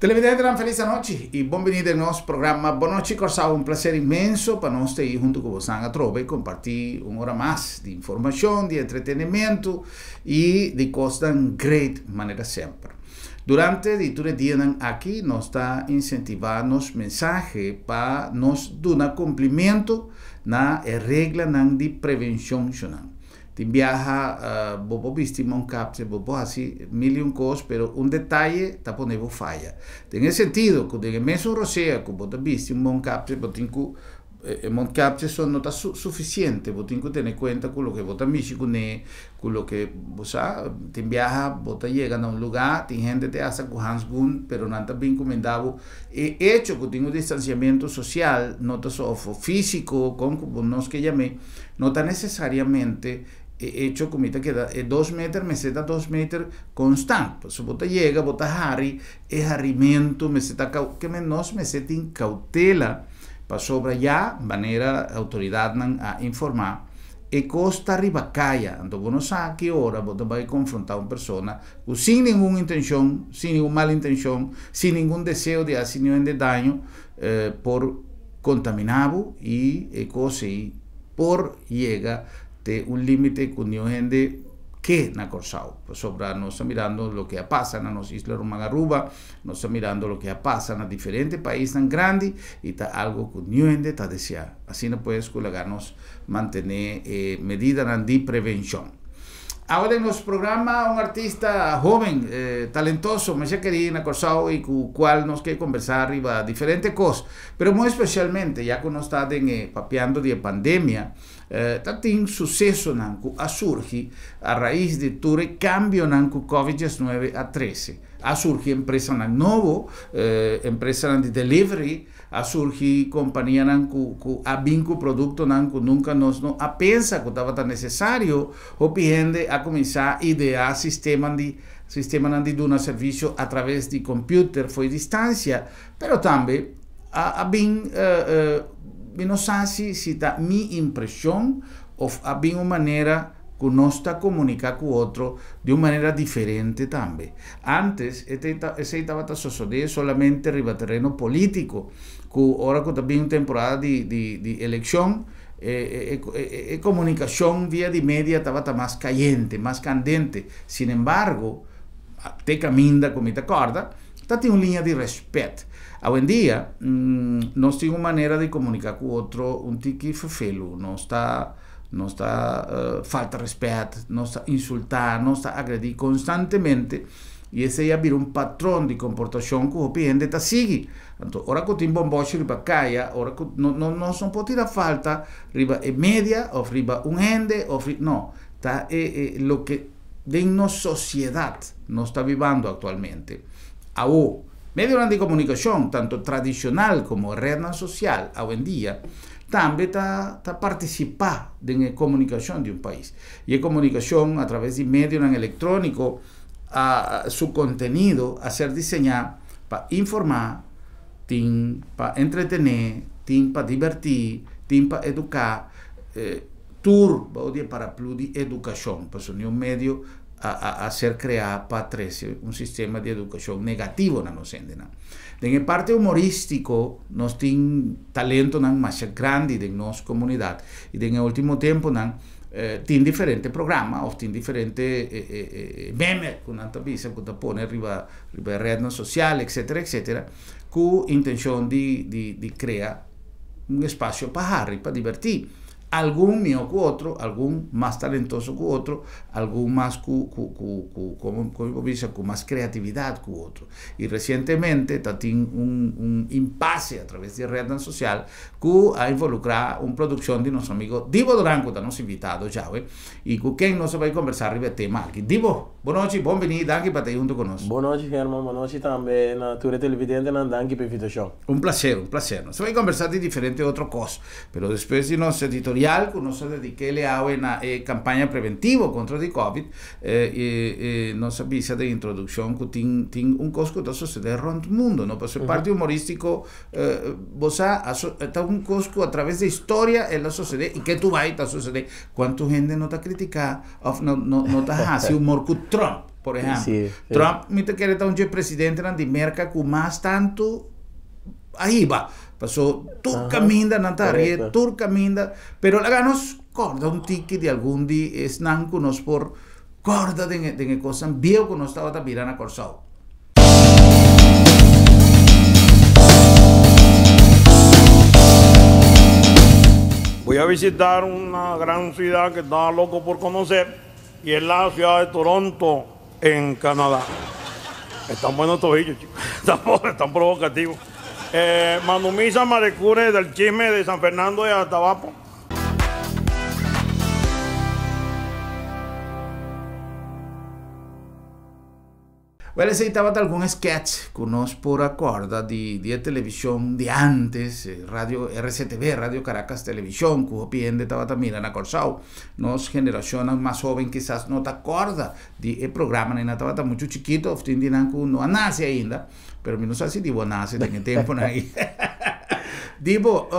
Televidentenan felis anochi y bon bini den nos programa Bon Nochi Kòrsou. Un placer inmenso pa nos ta ei hunto ku bosan atrobe y comparti un ora mas di informacion, di entretenimento y di cosnan great manera semper. Durante di tur e dianan aki nos ta incentiva nos mensahe pa nos duna cumplimento na e reglanan di prevencion shonan. Tin biaha bo por bisti mondkapje, bo por hasi mil y un kos, pero un detaye ta pone bo faya. Den e sentido ku den e mesun rosea ku bo ta bisti un mondkapje, bo tin ku e mondkapje so no ta sufisiente, bo tin ku tene kuenta ku loke bo ta mishi kuné, ku loke bo sa. Tin biaha bo ta yega na un lugá, tin hende te hasta ku handsgoen, pero nan ta bin kuminda bo. E echo ku tin un distansiamentu sosial no ta so òf físiko, kon ku bo nos ke yam'é, No ta necesariamente e hecho cu mi ta keda e 2 meter mester ta 2 meter constant. Pasobra bo ta yega, bo ta hari, e harimento mester ta ke men nos mester tin cautela pasobra ya manera autoridadnan a informa e cos ta riba caya. Anto bo no sa ki ora bo ta bay confronta un persona cu sin ningun intencion, sin ningun mal intencion, sin ningun deseo di haci niun hende daño por contamina bo y e cos ey por yega te un limite cu niun hende ke na Corsou. Pasobra nos ta mirando loke a pasa na nos isla ruman Aruba, nos ta mirando loke a pasa na diferente paisnan grandi y ta algo cu niun hende ta desea. Asina pues cu laga nos mantene e medidanan di prevencion. Awe den nos programa un artista hoben, talentoso, masha keri na Corsou y cu cual nos ke conversa riba diferente cos. Pero muy especialmente, ya cu nos ta den e papiando di e pandemia, ta tin sucesonan cu a surgi a rais di tur e cambionan cu COVID-19 a trece. A surgi empresanan nobo, empresanan di delivery, a surgi companianan cu a bin cu productonan cu nunca nos no a pensa cu tabata necesario. Hopi hende a cuminsa idea sistemanan di duna servicio a traves di computer for distancia, pero tambe a bin, mi no sa si ta mi impresion of a bin un manera cu nos ta comunica cu otro di un manera diferente tambe. Antes, esey tabata sucede solamente riba tereno politico, cu ora cu ta bin un temporada di eleccion, e comunicacion via di media tabata mas cayente, mas candente. Sin embargo, te caminda cu mi ta corda, ta tin un liña di respet. Hoy en dia, nos tin un manera di comunica cu otro un tiki fefelu, nos ta falta respet, nos ta insulta, nos ta agredi constantemente y esey a bira un patron di comportacion cu hopi hende ta sigui. Anto, ora cu tin bomboshi riba caya, ora cu no, no, nos no por tira falta riba e media of riba un hende of no, ta loke den nos sociedad nos ta bibando actualmente. Awo, medionan di comunicacion, tanto tradicional como red social, hoy en dia, tambe ta participa den comunicacion di un pais. Y e comunicacion a traves di medionan electronico, su contenido a ser diseña pa informa, tin pa entretene, tin pa diverti, tin pa educa, tur bou di paraplu di educacion, pasobra un medio a ser crea pa trece un sistema di educacion negativo na nos hendenan. Den parti humoristico, nos tin talentonan mas grandi den nos comunidad y den ultimo temponan tin diferente programa of tin diferente meme cu nan ta bisa cu ta pone riba red social, etc., etc., cu intencion di crea un espacio pa hari, pa diverti. Algun miho cu otro, algun mas talentoso cu otro, algun mas cu, como bisa, cu mas creatividad cu otro. Y recientemente tin un impasse a traves di red social cu a involucra un produccion di nos amigo Dibo Duran, cu ta nos invitado ya, y cu ken nos ta bay conversa riba e tema aki. Dibo, bon nochi, bon bini, danki pa ta hunto cu nos. Bon nochi, Herman, bon nochi tambe na tur televidentenan, danki pa e invitacion. Un placer, un placer. Nos ta bay conversa di diferente otro cos, pero despues di nos editorial, cu nos a dedica na campaña preventivo contra di COVID, nos a bisa den introduccion cu tin un cos cu ta sucede rond mundo, no? Pasobra parti humoristico, bo ta un cos cu a traves di historia el a sucede y cu tur bay ta sucede. Cuanto hende no ta critica of no ta haci humor cu Trump? Por ehèmpel, Trump mi ta kere ta un dje presidentenan di Merka ku mas tantu a hiba. Paso tur kaminda nan ta harie, tur kaminda. Pero laga nos kòrda un tiki di algun di esnan ku nos por kòrda den e den e kosnan bieu ku nos tabata bira na Kòrsou. Voy a visitar una gran ciudad que estaba loco por conocer y es la ciudad de Toronto en Canadá. Están buenos estos bichos, chicos. Están, están provocativos. Eh, Manumisa Marecure del chisme de San Fernando de Atabapo. Wel esei tabata algun sketch ku nos por a kòrda di di e televishon di ántes, radio RCTV, Radio Caracas Televishon, ku hopi hende tabata mira na Kòrsou. Nos generashonnan mas hóben kisas no ta kòrda di e programanan, nan tabata muchu chikitu òf tin di nan ku no a nase ainda, pero mi no sa si Dibo a nase den e tempunan ei. Dibo,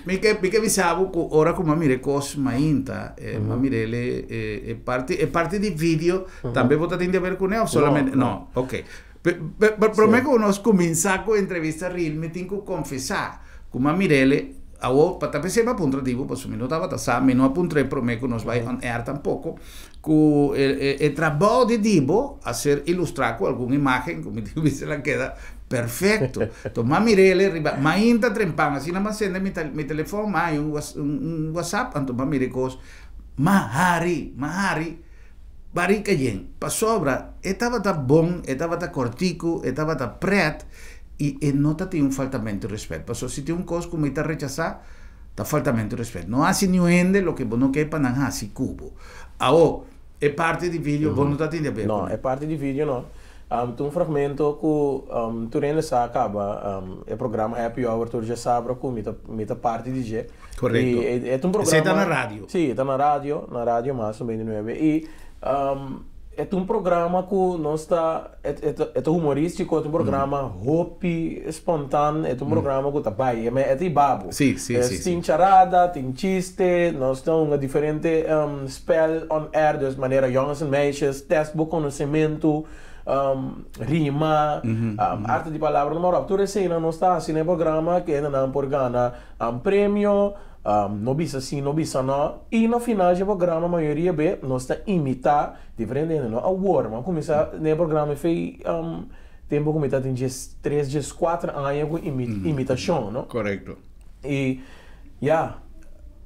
mi ke mi ke bisa bo ku ora ku mi a mira e kos mainta, mi a mira el e parti e parti di video Tambe bo ta tin di haber kuné òf solamente? No, ok. Pero promé ku nos kuminsá ku entrevista real mi tin ku konfesá ku mi a mir'el awor pa ta p'esei mi a puntra di bo pasobra mi no tabata sa, mi no a puntr'é promé ku nos bai on air tampoko ku e trabou di Dibo a ser ilustrá ku algun imágen ku mi tin ku bisa el a keda perfekto. Enton mi a mir'el riba mainta trempan asina mi a sende mi telefòn mi a haña un whatsapp anto mi a mira e kos mi a hari mi a hari. Barika yen, pasobra e tabata bon, e tabata kòrtiku, e tabata prèt i e no ta tin un faltamentu di rèspèt. Pasobra si tin un kos ku mi ta rechasá, ta faltamentu di rèspèt. No hasi niun hende loke bo no ke pa nan hasi ku bo. Awor, e parti di video bo no ta tin di haber No, kuné. e parti di video no. Ta un fragmento ku tur hende sa kaba e programa Happy Hour tur dje sabra ku mi ta mi ta parti di dje. Korekto. I e ta un Esei ta programa na radio. Sí, e ta na radio, na radio mas 99. I e ta un programa ku nos ta e e ta e ta humorístiko, e ta un programa hopi spontan, e ta un programa ku ta bai, e ta i babo. Sí, sí, sí, sí. Tin charada, tin chiste, nos ta hunga diferente spel on air, dus manera jongens en meisjes, test bo konosementu, rima, arte di palabra, noem maar op. Tur eseinan nos ta hasi na e programa ku hendenan por gana premio, no bisa si, no bisa no. I na final dje programa mayoria be nos ta imitá diferente hende. No awor, mi a kuminsá den e programa fei tempu ku mi ta tin djes tres, djes kuater aña ku imitashon, no? Korekto. I ya,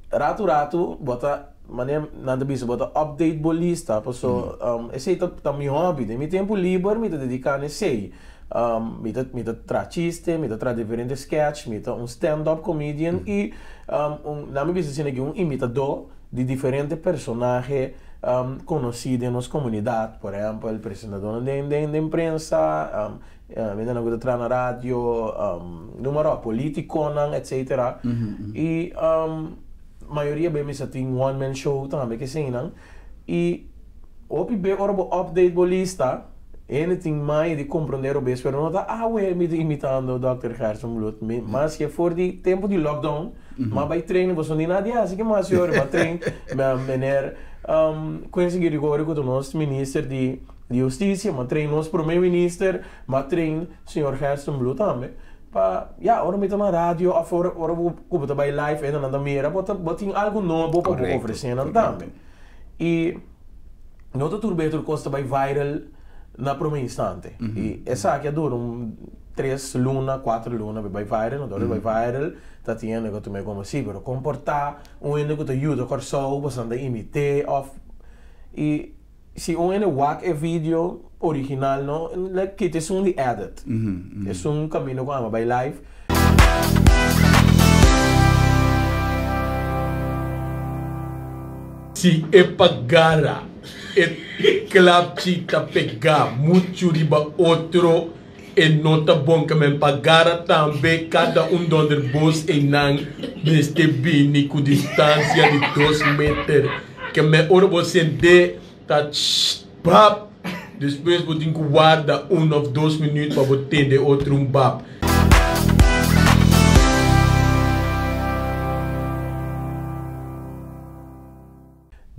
ratu ratu bo ta, manera nan ta bisa, bo ta update bo lista, paso esei ta mi hobby. Den mi tempu liber mi ta dediká na esei. Mi ta mi ta traha chiste, mi ta traha diferente sketch, mi ta un stand up comedian y un nan mi bisa asina aki un imitadó di diferente personahe conocí den nos comunidad, por ehempel presentadónan den den den prensa, hendenan ku ta traha na radio, noem maar op, politiconan etcetera y mayoria be mi sa tin one man show tambe keseinan y hopi be ora bo update bo lista. Hende tin maña di comprende robes pero no ta awe mi ta imitando Dòkter Gerstenbluth. Mi mas ke for di tempo di lockdown m'a bai train pasobra ni nadie hasi ke mas yori m'a train meneer Quincy Girigorie ku ta nos minister di husticia m'a train nos prome minister m'a train señor Gerstenbluth tambe pa ya ora mi ta na radio of ora ora ku bo ta bai live hendenan ta mira bo ta bo tin algo nobo pa bo ofrece nan tambe y No ta tur be tur kos ta bai viral na prome instante. I esaki a dura un tres luna, kuater luna pa e bai viral. Anto ora e bai viral ta tin hende ku a tum'é komo si, pero kon por ta un hende ku ta yuda Kòrsou pasobra nan ta imit'é òf i si un hende wak e video original no like kita esun di edit. Esun kaminda ku ami a bai live. Si e pagara e klapchi ta pegá muchu riba otro, e no ta bon ke men pagara tambe. Kada un donder bos einan mester bini ku distansia di dos meter. Ke men ora bo send'é ta tsh bap, despues bo tin ku warda un of dos minuut pa bo tende otro un bap.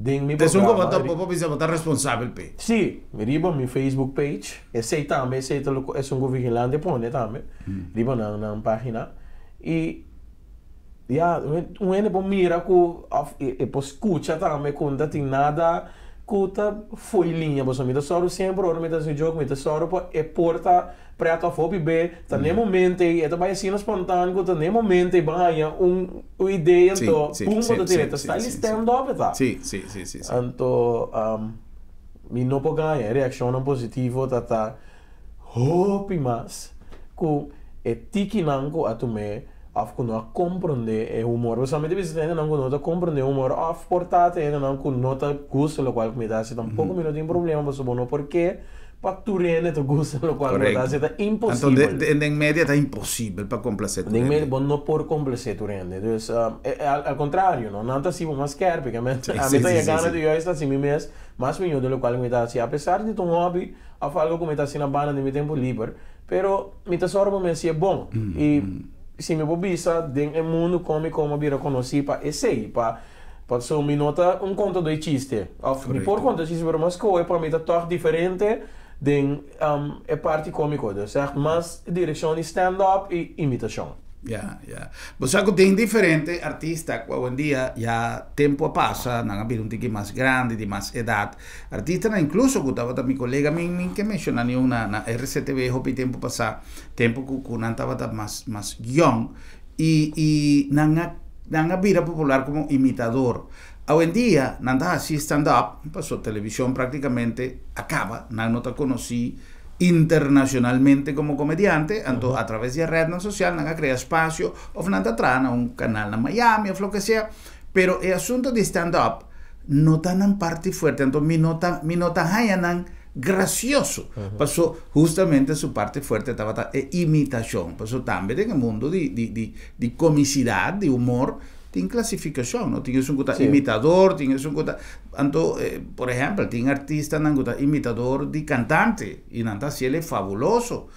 Den mi Esun ku bo programa ta bo por bisa bo ta responsabel p'e. Sí, riba mi Facebook page, esei tambe, esei ta loke esun ku Vigilante pone tambe, riba nan nan pagina. I ya, un hende por mira ku òf e por skucha tambe ku no ta tin nada ku ta fo'i liña, pasobra mi ta sòru semper ora mi ta hasi joke, mi ta sòru pa e por ta Preto of hopi be ta n'e momento ei e ta bai asina spontan ku ta n'e momento ei bo haña un un idea anto pum bo ta tira e ta style di stand up e ta. Anto mi no por gaña e reakshonnan positivo ta ta hopi mas ku e tikinan ku a tum'é of ku no a komprondé e humor. Pasobra mi ta bisa hendenan ku no ta komprondé humor of por ta ta hendenan ku no ta gusta lokual ku mi ta hasi tampoco mi no tin problema pasobra bo no por ke Pa tur hende ta gusta lokual bo ta hasi ta imposibel. Anto den media ta imposibel pa komplase tur Den hende. media bo no por komplase tur hende. Dus al kontrario no, nan ta hasi bo mas skerpi. Ke men ami ta yegando di juist hasi mi mes mas miho den lokual ku mi ta hasi. Apesar di ta un hobby òf algu ku mi ta hasi na banda den mi tempu liber, pero mi ta sòru pa mi hasié bon. I si mi por bisa den e mundu kon mi komo a bira konosí pa esei, pa Pasobra mi no ta un kontadó di chiste. Òf mi por konta chiste, pero mas koe pa mi ta tòg diferente den e parti kómiko. Dus ègt mas direkshon di stand up i imitashon. Ya, ya. Bo sa ku tin diferente artista ku awendia ya tempu a pasa, nan a bira un tiki mas grandi, di mas edat. Artistanan inkluso ku tabata mi kolega, mi mi ke menshoná niun na na RCTV hopi tempu pasá, tempu ku ku nan tabata mas mas yòn. I i nan a nan a bira popular komo imitador. Awendia nan ta hasi stand up, paso televishon praktikamente a kaba, nan no ta konosí internashonalmente komo komediante, anto a traves di e rednan sosial nan a krea spasio òf nan ta traha na un kanal na Miami òf loke sea, pero e asunto di stand up no ta nan parti fuerte, anto mi no ta mi no ta haña nan gracioso, paso justamente su parte fuerte tabata e imitacion, paso tambe den e mundo di di di di comicidad, di humor, tin clasificacion, no? Tin esun cu ta imitador, tin esun cu ta, anto por ehempel tin artistanan cu ta imitador di cantante y nan ta haciele fabuloso,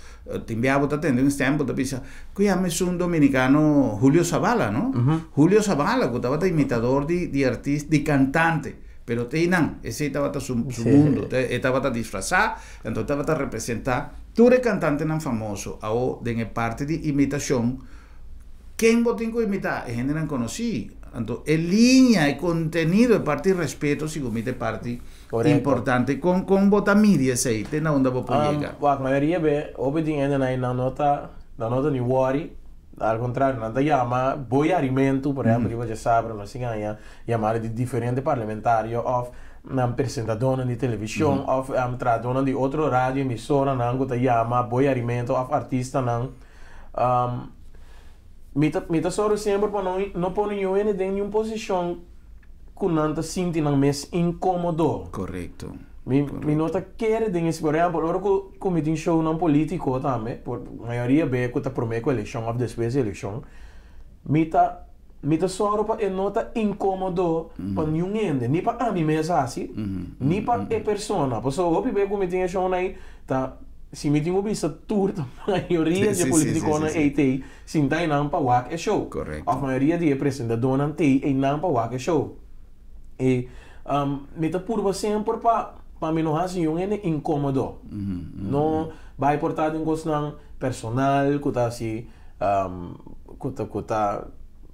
tin bia bo ta tende un stem bo ta bisa cu yama esun dominicano Julio Zavala, no? Julio Zavala cu tabata imitador di di artista di cantante. Pero te einan, esei tabata su su mundo. Te e tabata disfrasá, anto e tabata representá tur e kantantenan famoso. Awo, den e parti di imitashon, ken bo tin ku imitá? E hendenan konosí. Anto e liña, e kontenido, e parti respeto sigur mi ta e parti importante. Kon kon bo ta midi esei? Te na unda bo por yega? Wak, mayoria be, hopi tin hendenan einan no ta, nan no ta ni wòri. Al kontrario, nan ta yama bo yarimentu, por ehèmpel, riba djasabra nos tin haña yamada di diferente parlamentario òf presentadónan di televishon òf trahadónan di otro radio emisoranan ku ta yama bo yarimentu òf artistanan. Mi ta mi ta sòru semper pa no no pone niun hende den niun posishon ku nan ta sinti nan mes inkómodo. Korekto. Mi mi no ta kere den esei. Por ehèmpel, ora ku ku mi tin shownan polítiko tambe, por mayoria be ku ta promé ku elekshon òf despues di elekshon, mi ta mi ta sòru pa e no ta inkómodo pa niun hende, ni pa ami mes hasi, ni pa e persona. Pasobra hopi be ku mi tin e shownan ei ta si mi tin ku bisa tur ta mayoria di e polítikonan ei t'ei sinta einan pa wak e show. Òf mayoria di e presentadónan t'ei einan pa wak e show. E mi ta purba semper pa pa mi no hasi niun hende inkomodo. No bai por ta den kosnan personal ku ta hasi ku ta ku ta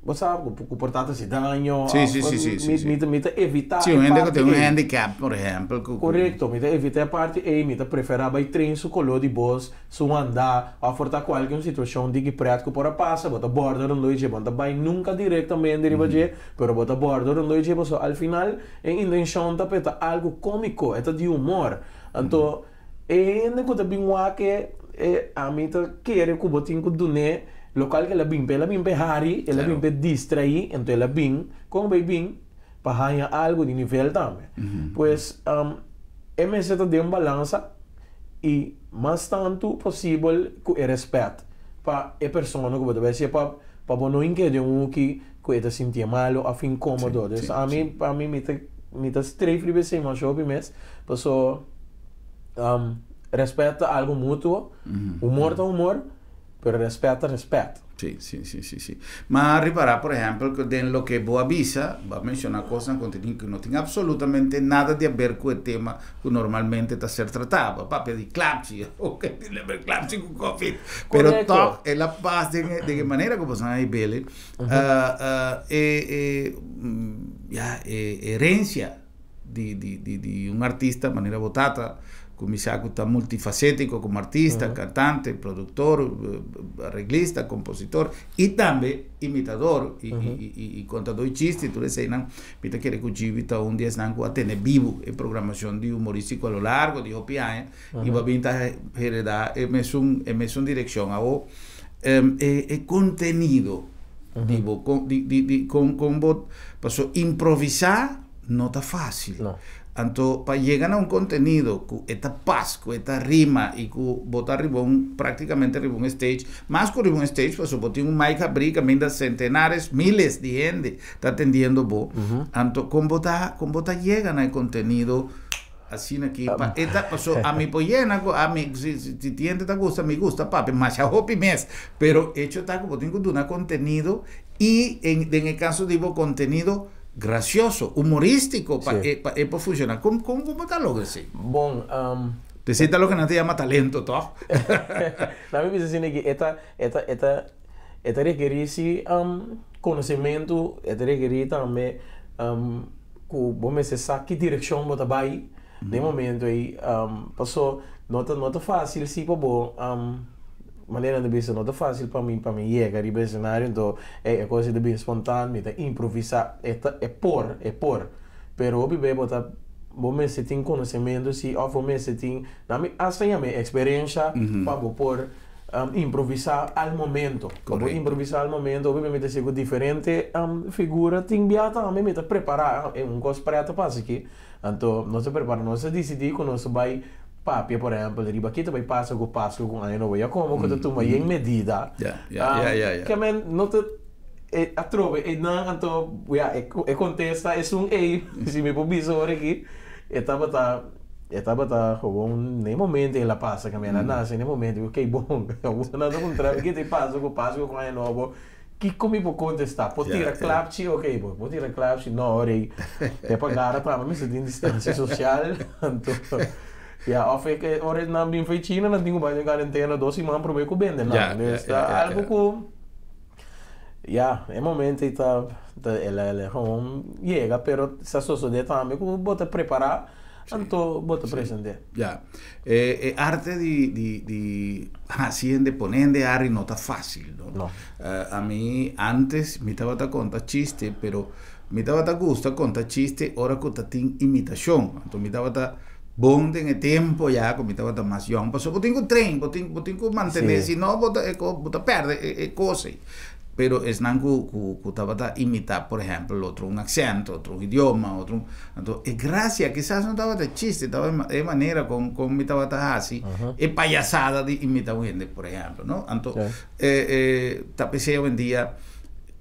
bo sa ku por ta ta hasi daño Sí, sí, sí, sí, sí, sí. Mi ta mi ta evitá Sí, e un hende ku parti tin un ei. handicap, por ehèmpel, ku ku Korekto, mi ta evitá e parti ei, mi ta preferá bai train su koló di bos, su andá, òf por ta kualke un situashon diki prèt ku por a pasa, bo ta bòrda rondó dje, bo no ta bai nunka direktamente riba dje, Pero bo ta borda rondó dje pasobra al final e intenshon ta pa e ta algu kómiko, e ta di humor. Anto e hende ku ta bin wak e, e ami ta kere ku bo tin ku dun'é lokual ku el a bin pa. El a bin pa e hari, el a bin pa e distraí, anto el a bin, kon bo a bin? Pa haña algu di nivel tambe. Pues e mester ta den balansa i mas tantu posibel ku e rèspèt pa e persona ku bo ta bai hasié pa pa bo no hink'é den un huki ku e ta sintié malu òf inkómodo. Dus ami, pa mi, mi ta mi ta streef riba esei masha hopi mes, paso rèspèt ta algu mutuo, humor ta humor, pero rèspèt ta rèspèt. Sí, sí, sí, sí, sí. M'a ripará, por ehèmpel, ku den loke bo a bisa, bo a menshoná kosnan ku ku no tin absolutamente nada di haber ku e tema ku normalmente ta ser tratá. Bo a papia di klapchi, oke, tin di haber klapchi ku Covid. Pero tòg el a pas den e manera ku boso a hib'el, e e ya e herensia di di di di un artista manera bo tata kuminsá ku ta multifasétiko komo artista, kantante, produktor, areglista, kompositor i tambe imitador i i i kontadó di chiste tur eseinan. Mi ta kere ku Gibi ta un di esnan ku a tene bibu e programashon di humorístiko a lo largo di hopi aña i bo a bin ta heredá e mesun e mesun direkshon. Awor e e kontenido di bo kon di di di kon kon bo paso improvisá no ta fácil. No. Anto pa yega na un contenido cu e ta pas, cu e ta rima y cu bo ta riba un, practicamente riba un stage, mas cu riba un stage pasobra bo tin un mic habrí caminda centenares, miles di hende ta atendiendo bo. Anto con bo ta, con bo ta yega na e contenido asina aki pa e ta, pasobra ami por yena cu ami, si si tin hende ta gusta, mi gusta papia masha hopi mes, pero hecho ta cu bo tin cu duna contenido y en den e caso di bo contenido Gracioso, humorístico pa e pa e por funciona. Con con bo ta logra esey? Bon, Esey ta loke nan ta yama talento, toch? Nan mi bisa asina ki e ta e ta e ta e ta rekerí si conocimento, e ta rekerí tambe cu bo mester sa ki direccion bo ta bay den momento ey. Paso no ta no ta facil si pa bo Manera nan ta bisa no ta fácil pa mi pa mi yega riba escenario enton e e cosa ta bin spontaan mi ta improvisa e ta e por e por pero hopi bey bo ta bo mester tin conocemento si of bo mester tin nan mi hasta yama e experiencia pa bo por improvisa al momento pa bo improvisa al momento hopi bey mi ta haci cu diferente figura tin bia tambe mi ta prepara e un cos preto pasa aki Anto nos a prepara, nos a disidí ku nos ta bai papia, por ehèmpel, riba ki ta bai pasa ku Pasku ku Año Nobo. Ya komo ku ta tuma yen medida. Ke men no ta e atrobe einan, anto ya e kontesta esun ei, si mi por bisa ora aki, e tabata e tabata gewoon na e momento el a pasa, ke men a nase na e momento, ok bon, awor nan ta puntra mi ki ta pasa ku Pasku ku Año Nobo. Kiko mi por kontestá? Por tira klapchi? Ok, bo por tira klapchi? No, ora ei te pa gara tambe mester tin distansia sosial. Anto, ya, òf e ke ora nan bin fo'i China nan tin ku bai den karentena dos siman promé ku bende nan. Dus ta algu ku, ya, e momento ei ta, ta el a el a gewoon yega, pero sa sosodé tambe ku bo ta prepará, anto bo ta present'é. Ya. E e arte di di di hasi hende pone hende hari no ta fácil, no. No. Ami antes mi tabata konta chiste, pero mi tabata gusta konta chiste ora ku ta tin imitashon. Anto mi tabata bon den e tempo ya ku mi tabata mas yòn, pasobra bo tin ku train, bo tin bo tin ku mantené, si no bo ta e bo ta pèrdè e e kos ei. Pero esnan ku ku ku tabata imitá, por ehèmpel, otro un aksènt, otro un idioma, otro un, anto e grasia kisas no tabata chiste, tabata e manera kon kon mi tabata hasi e payasada di imitá un hende, por ehèmpel, no. Anto e e ta p'esei awendia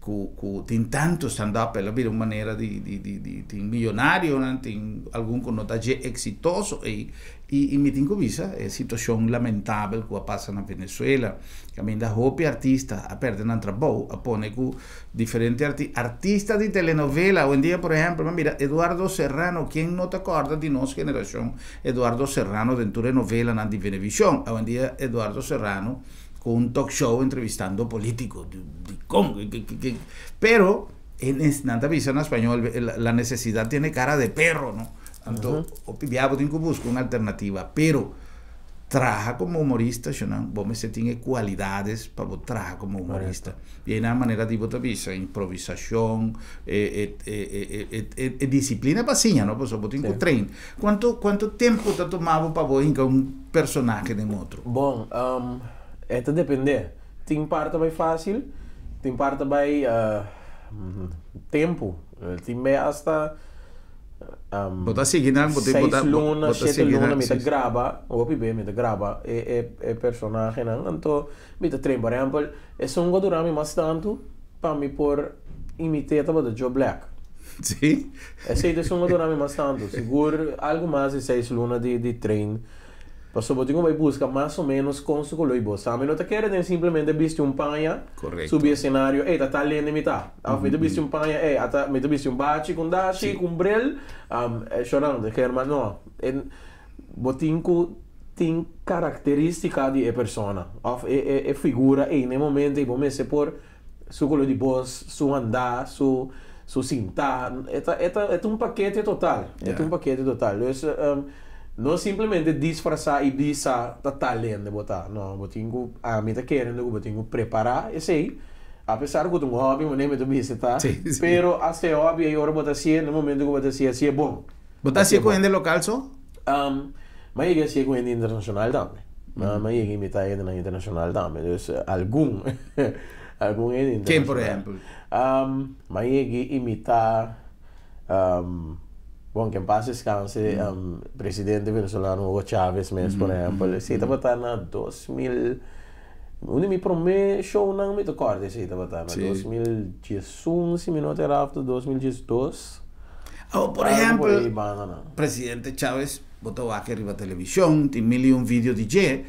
ku ku tin tantu stand up, el a bira un manera di di di di tin miyonarionan, tin algun ku no ta dje eksitoso ei. I mi tin ku bisa e situashon lamentabel ku a pasa na Venezuela, kaminda hopi artista a pèrdè nan trabou, a pone ku diferente arti artista di telenovela, awendia por ehèmpel mi a mira Eduardo Serrano, ken no ta kòrda di nos generashon Eduardo Serrano den tur e novelanan di Venevishon, awendia Eduardo Serrano ku un talk show entrevistando polítiko, dikon? Pero nan ta bisa na spañol la necesidad tiene cara de perro, no? Anto, hopi bia bo tin ku buska un alternativa, pero traha komo humorista, shonnan, bo mester tin e kualidades pa bo traha komo humorista. I einan manera di bo ta bisa, improvisashon, e e disiplina pa siña, no? Pasobra bo tin ku train. Kuantu kuantu tempu ta tuma bo pa bo hinka un personahe den otro? Bon, e ta depende. Tin par ta bai fásil, tin par ta bai tempu. Tin bes asta Bo ta sigui nan, bo ta, bo ta, seis luna, bo ta shete sigui luna nan, mi ta si. graba, hopi be mi ta graba e e e personahenan, anto mi ta train. Por ehempel, esun ku a dura mi mas tantu pa mi por imit'é tabata Joe Black. Si. Esei ta esun ku a dura mi mas tantu, sigur algu mas di seis luna di di train. Paso bo tin ku bai buska mas o ménos kon su koló i bo sa. Mi no ta kere den simplemente bisti un paña, subi esenario, ey ta tal hende mi ta. Òf mi ta bisti un paña, ey ata mi ta bisti un bachi ku un dashi, ku un bril. Shorando, e kerman no. Bo tin ku tin karakterístika di e persona òf e figura ey na e momento ey bo mester por su koló di bos, su andá, su su sintá. E ta e ta e ta un pakete total. E ta un pakete total. Dus no simplemente disfrasá i bisa ta tal hende bo ta. No, bo tin ku, ami ta kerende ku bo tin ku prepará esei, apesar ku ta un hòbi manera mi ta bisa ta, pero asta e hòbi ei ora bo ta hasié, na momento ku bo ta hasié, hasié bon. Bo ta hasié ku hende lokal so? Mi a yega hasié ku hende internashonal tambe. Mi a yega invitá hendenan internashonal tambe. Dus algun, algun hende internashonal. Ken por ehèmpel? Mi a yega imitá, bon, ke en pas deskanse, presidente venezolano Hugo Chávez mes, por ehèmpel. Esei tabata na 2000, un di mi promé shownan mi ta kòrda esei tabata na 2011, si mi no ta erá, òf 2012. Awor, por ehèmpel, presidente Chávez, bo ta wak riba televishon, tin mil i un video di dje,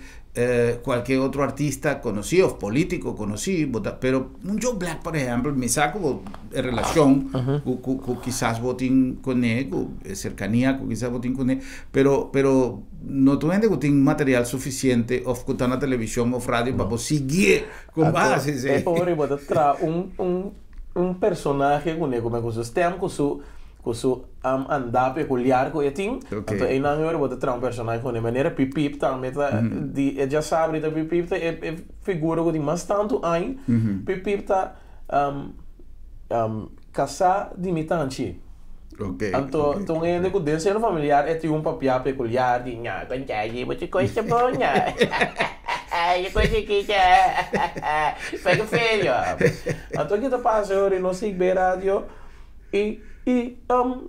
kualke otro artista konosí òf polítiko konosí, bo ta, pero un Joe Black, por ehèmpel, mi sa ku bo e relashon ku ku ku kisas bo tin kuné, ku e serkania ku kisas bo tin kuné, pero pero no tur hende ku tin material sufisiente òf ku ta na televishon òf radio pa bo siguié kon base esei. E ora bo ta traha un un. Un personahe ku ne kume ku su stem ku su ku su andá pekuliar ku e tin. Anto einan e ora bo ta traha un personahe ku ne manera Pipip tambe ta di e djasabri ta Pipip ta e e figura ku tin mas tantu aña. Pipip ta kasá di mi tanchi. Anto ta un hende ku den seno familiar e tin un papiá pekuliar di ña konchayi bo chikoi ta bon ña chikoi chikita pega ferio. Anto ke ta pasa ora nos sigui bay radio i i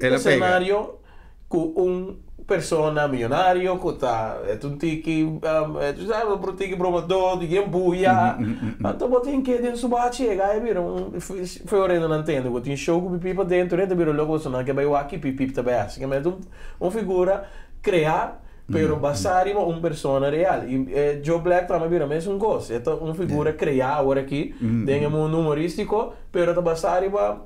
esenario ku un persona miyonario ku ta e ta un tiki un tiki bromadó di yen buya anto bo tin ke den su bachi e gai a bira un feorendo nan tende ku tin show ku pipip adentro e ta bira loko pasobra nan ke bai wak ki pipip ta bai hasi kimente un figura krea pero basá riba un persona real. I e Joe Black tambe a bira mesun kos. E ta un figura kreá awor aki den e mundu humorístiko, pero ta basá riba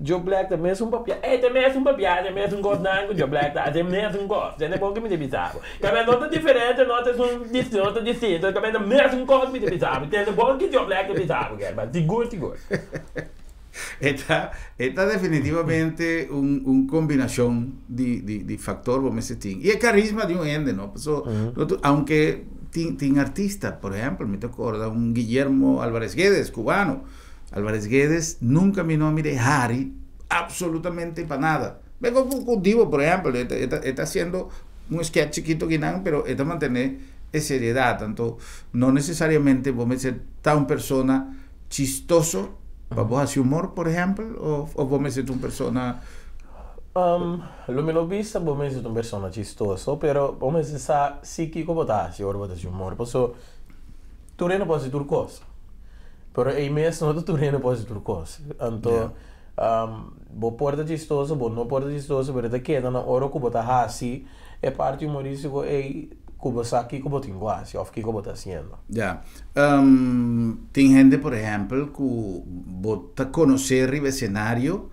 Joe Black ta mesun papia. E ta mesun papia, ta mesun kosnan ku Joe Black ta hasi, e mesun kos. Tende bon ku mi ta bisa bo. Kaminda no ta diferente, no ta esun no ta distinto, kaminda ta mesun kos mi ta bisa bo. Tende bon ku Joe Black ta bisa bo, kerman. Sigur, sigur. E ta, e ta definitivamente un, un combinacion di, di, di factor bo mester tin. Y e carisma di un hende, no? Paso, no tu, aunque tin, tin artista, por ejemplo, mi ta acorda un Guillermo Alvarez Guedes, cubano. Alvarez Guedes nunca mi no a mira hari absolutamente pa nada. Me con, con, con Divo, por ejemplo, e ta, e ta, e ta haciendo un sketch chiquito kinan, pero e ta mantene e seriedad. Anto, no necesariamente bo mester ta un persona chistoso pa bo hasi humor, por ehèmpel, òf bo mester ta un persona. Lo mi no bisa bo mester ta un persona chistoso, pero bo mester sa si kiko bo ta hasi ora bo ta hasi humor, paso tur hende por hasi tur kos, pero ei mes no ta tur hende por hasi tur kos. Anto bo por ta chistoso, bo no por ta chistoso, pero e ta keda na ora ku bo ta hasi e parti humorístiko ei. Ku bo sa kiko bo tin ku hasi òf kiko bo ta hasiendo. Ya. Tin hende, por ehèmpel, ku bo ta konosé riba esenario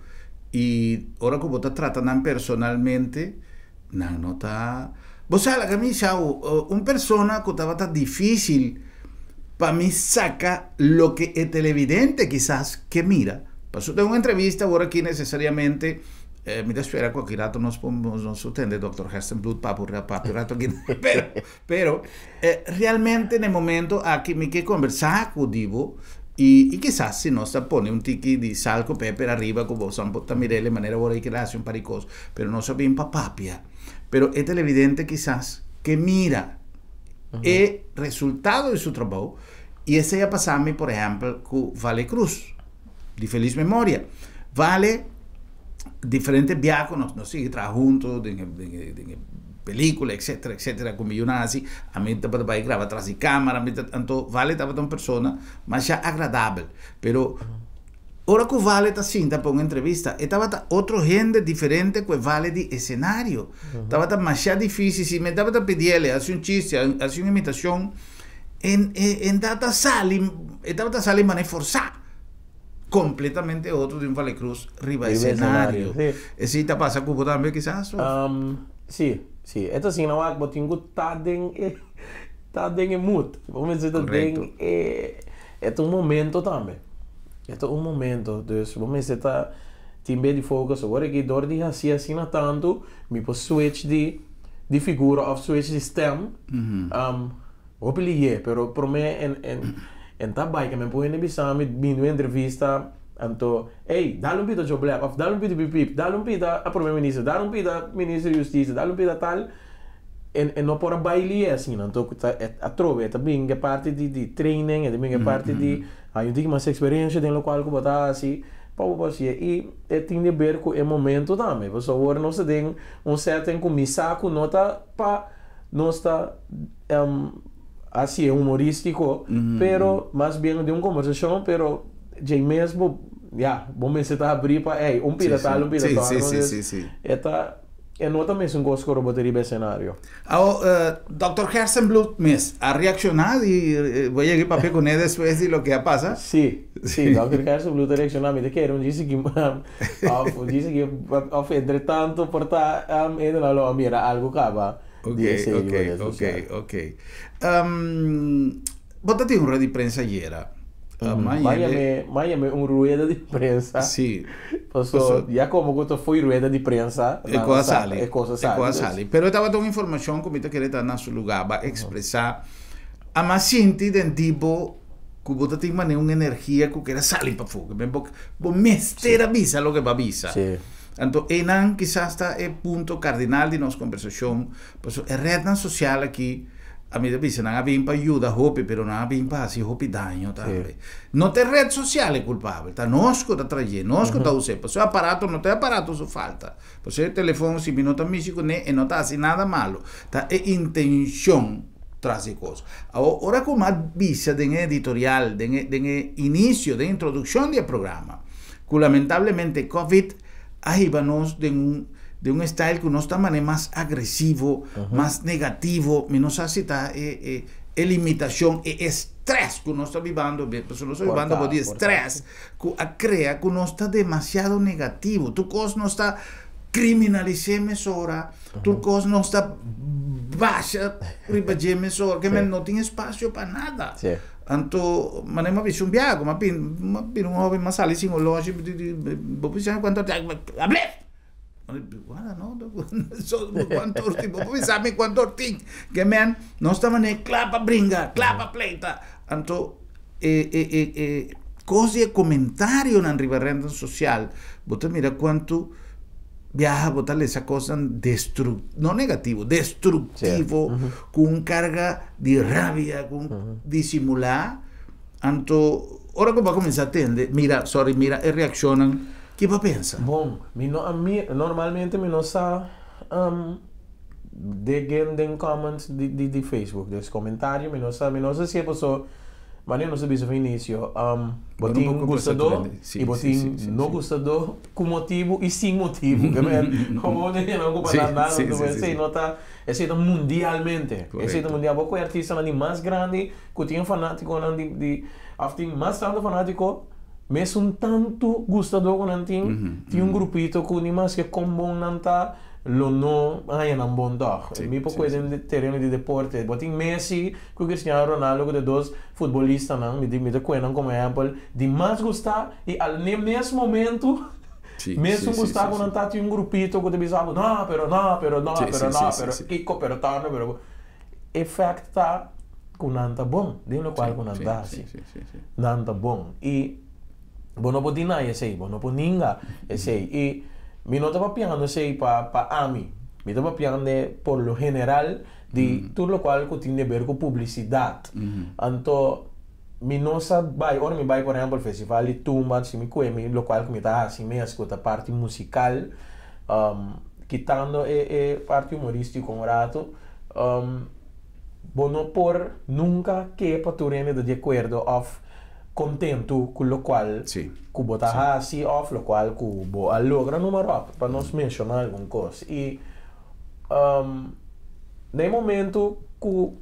i ora ku bo ta trata nan personalmente, nan no ta. Bo sa, laga mi bisa bo, un persona ku tabata difísil pa mi saka loke e televidente kisas ke mira, pasobra den un entrevista awor aki nesesariamente Mi ta spera ku aki rato nos por nos por tende Dòkter Gerstenbluth papia papia rato aki pero pero realmente na e momento aki mi ke kombersá ku di bo i i kisas si nos ta pone un tiki di sal ku peper ariba ku bo por ta mir'el e manera wor ei keda hasi un par di kos pero nos a bin pa papia pero e televidente kisas ke mira e resultado di su trabou i esei a pasa mi por ehèmpel ku Vale Cruz. Di feliz memoria. Vale diferente biaha ku nos nos sigui traha hunto den e den e den e pelicula etcetera etcetera ku mi yunan hasi a mi tabata bai graba tras di camara mi ta anto Vale tabata un persona masha agradabel pero. Ora ku Vale ta sinta pa un entrevista, e tabata otro hende diferente ku e Vale di esenario. Tabata masha difísil. Si mi tabata pidi el hasi un chiste, hasi un imitashon, en e en tabata sali, e tabata sali manera forsá. Kompletamente otro di un Vale Cruz riba Riba esenario. esenario, sí. Esei ta pasa ku bo tambe kisas, of? Sí, sí. E ta asina wak, bo tin ku ta den e ta den e mood. Bo mester ta den Korekto. e E ta un momento tambe. E ta un momento. Dus bo mester ta tin be di focus. Awor aki dor di haci asina tantu, mi por switch di di figura of switch di stem. Hopi liye, pero prome en en en ta bai ke men por hende bisa mi bini un entrevista anto ey dal un pita Joe Black of dal un pita Pip Pip, dal un pita a prome minister, dal un pita minister di husticia, dal un pita tal. E e no por a bai lié asina, anto ku ta e atrobe e ta bin e parti di di training, e ta bin e parti di haña un tiki mas eksperensia den lokual ku bo ta hasi pa bo por hasié. I e tin di ber ku e momento tambe, pasobra awor nos ta den un setting ku mi sa ku no ta pa nos ta hasié humorístiko, pero mas bien den un kombersashon, pero djei mes bo ya bo mester ta habrí pa ey un pida tal un pida tal, entonces e ta. E no ta mesun kos ku ora bo ta riba esenario. Awo, Dòkter Gerstenbluth mes a reakshoná di bo yega i papia kuné despues di loke a pasa? Sí, sí, Dòkter Gerstenbluth a reakshoná. Mi ta kere un djis aki òf un djis aki òf entretanto por ta hende lo a mira algu kaba di esei riba red sosial. Oke, oke, oke. Bo ta tin un rueda di prensa ayera. M'a yam'é, m'a yam'é un rueda di prensa. Sí. Paso, ya komo ku ta fo'i rueda di prensa, E kos a sali. E kos a sali. E kos a sali. Pero e tabata un informashon ku mi ta kere ta na su lugá. Bo a ekspresá. A m'a sinti den di bo ku bo ta tin manera un energia ku kere sali pafó. Ke bo, bo mester a bisa loke bo a bisa. Sí. Anto einan kisas ta e punto kardinal di nos kombersashon. Pasobra e retnan sosial aki, ami ta bisa, nan a bin pa yuda hopi, pero nan a bin pa hasi hopi daño tambe. No ta e ret sosial e kulpabel, ta nos ku ta trayé, nos ku ta us'é. Pasobra e aparato no ta e aparato su falta. Pasobra e telefon, si mi no ta mishi kuné, e no ta hasi nada malu. Ta e intenshon tras di e kos. Awor, ora ku mi a bisa den e editorial, den e den e inisio, den e introdukshon di e programa, ku lamentablemente covid a hiba nos den un den un style ku nos ta manera mas agresivo, mas negativo, mi no sa si ta e e e limitashon, e estrès ku nos ta bibando, pasobra nos ta bibando bo di estrès ku a krea ku nos ta demasiado negativo, tur kos nos ta kriminalis'é mesora, tur kos nos ta basha riba dje mesora, ke men no tin espasio pa nada. Anto manera mi a bisa un biaha ku mi a bin mi a bira un hoben mi a sali sin oloshi bo por bisa mi kuantu ora tin ablef wala no kuantu ora tin bo por bisa mi kuantu ora tin ke men nos ta manera kla pa bringa kla pa pleita anto e e e e kos di e komentarionan riba rednan sosial bo ta mira kuantu biaha bo ta lesa kosnan destru no negativo destruktivo ku un karga di rabia, ku un disimulá, anto ora ku bo a kuminsá tende, mira, sorry, mira e reakshonnan, ki bo a pensa? Bon, mi no a mira, normalmente mi no sa degen den comments di di Facebook, dus komentario mi no sa, mi no sa si e paso, manera nos a bisa for inicio, bo tin gustadó i bo tin no gustadó ku motibu i sin motibu, komo bo ta yama ku pa nan nan, esei no ta. Esei ta mundialmente. Esei ta mundial. Bo ku e artistanan di mas grandi ku tin e fanátikonan di di òf tin mas tantu fanátiko, mesun tantu gustadó ku nan tin, tin un grupito ku ni maske kon bon nan ta, lo no haña nan bon tòg. Mi por kohe den tereno di deporte. Bo tin Messi ku Cristiano Ronaldo ku ta e dos futbolistanan, mi mi ta kohe nan komo ehèmpel, di mas gustá i al n'e mes momentu Mesun Gustavo nan ta tin un grupito ku ta bisa bo no pero no pero no pero no pero kiko pero tòno pero e fèkt ta ku nan ta bon den lokual ku nan ta hasi nan ta bon i bo no por deny esei bo no por ninga esei i mi no ta papiando esei pa pa ami mi ta papiando por lo general di tur lokual ku tin deber ku publisidat anto Mi no sa bai, ora mi bai por ehempel festival di tumba, si mi kue mi lokual ku mi ta hasi mes ku ta parti musikal, kitando e e parti humorístiko un ratu, bo no por nunka ke pa tur hende ta di akuerdo òf kontentu ku lokual ku bo ta hasi òf lokual ku bo a logra numa ròp, pa nos menshoná algun kos. I na e momentu ku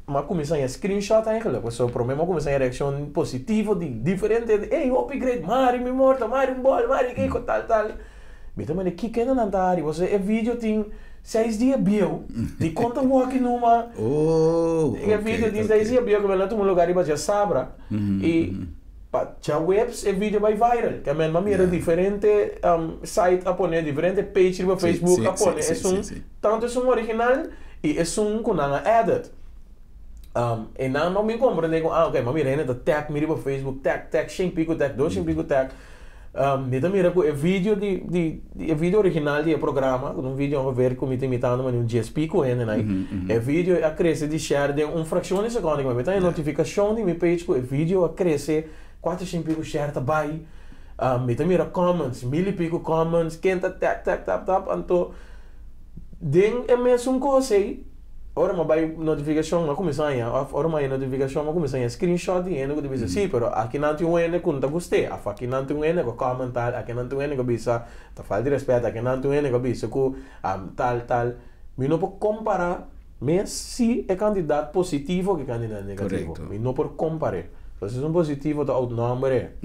mi a kuminsá haña screenshot eigenlijk, pasobra promé mi a kuminsá haña reakshon positivo di diferente hende, ey hopi great, mari mi morto, mari un bòl, mari kiko, tal tal. Mi ta manda kiko hende nan ta hari, pasobra e video tin seis dia bieu, dikon ta wòki numa? E video tin seis dia bieu ku mi a tuma lugar riba djasabra i pa djaweps e video bai viral. Ke men mi a mira diferente site a pone, diferente page riba Facebook a pone esun, tantu esun original i esun ku nan a edit. E nan no bin komprende ku ah ok, mi a mira hende ta tag mi riba Facebook, tag, tag, shen piku tag, dos shen piku tag. Mi ta mira ku e video di di e video original di e programa, ku ta un video ongeveer ku mi ta imitando manera un dies piku hende nan ei, e video a krese di share den un frakshon di sekondo. Mi ta haña notifikashon di mi page ku e video a krese kuater shen piku share ta bai. Mi ta mira comments, mil i piku comments, ken ta tag tag tap tap, anto den e mesun kos ei, Ora mi a bai notifikashon mi a kuminsá haña òf ora mi a haña notifikashon mi a kuminsá haña screenshot di hende ku ta bisa sí pero aki nan tin un hende ku no ta gust'é òf aki nan tin un hende ku a comment tal aki nan tin un hende ku a bisa ta falta di rèspèt aki nan tin un hende ku a bisa ku tal tal mi no por kompará mes si e kantidat positivo ku e kantidat negativo mi no por kompar'é pasobra esun positivo ta outnumber'é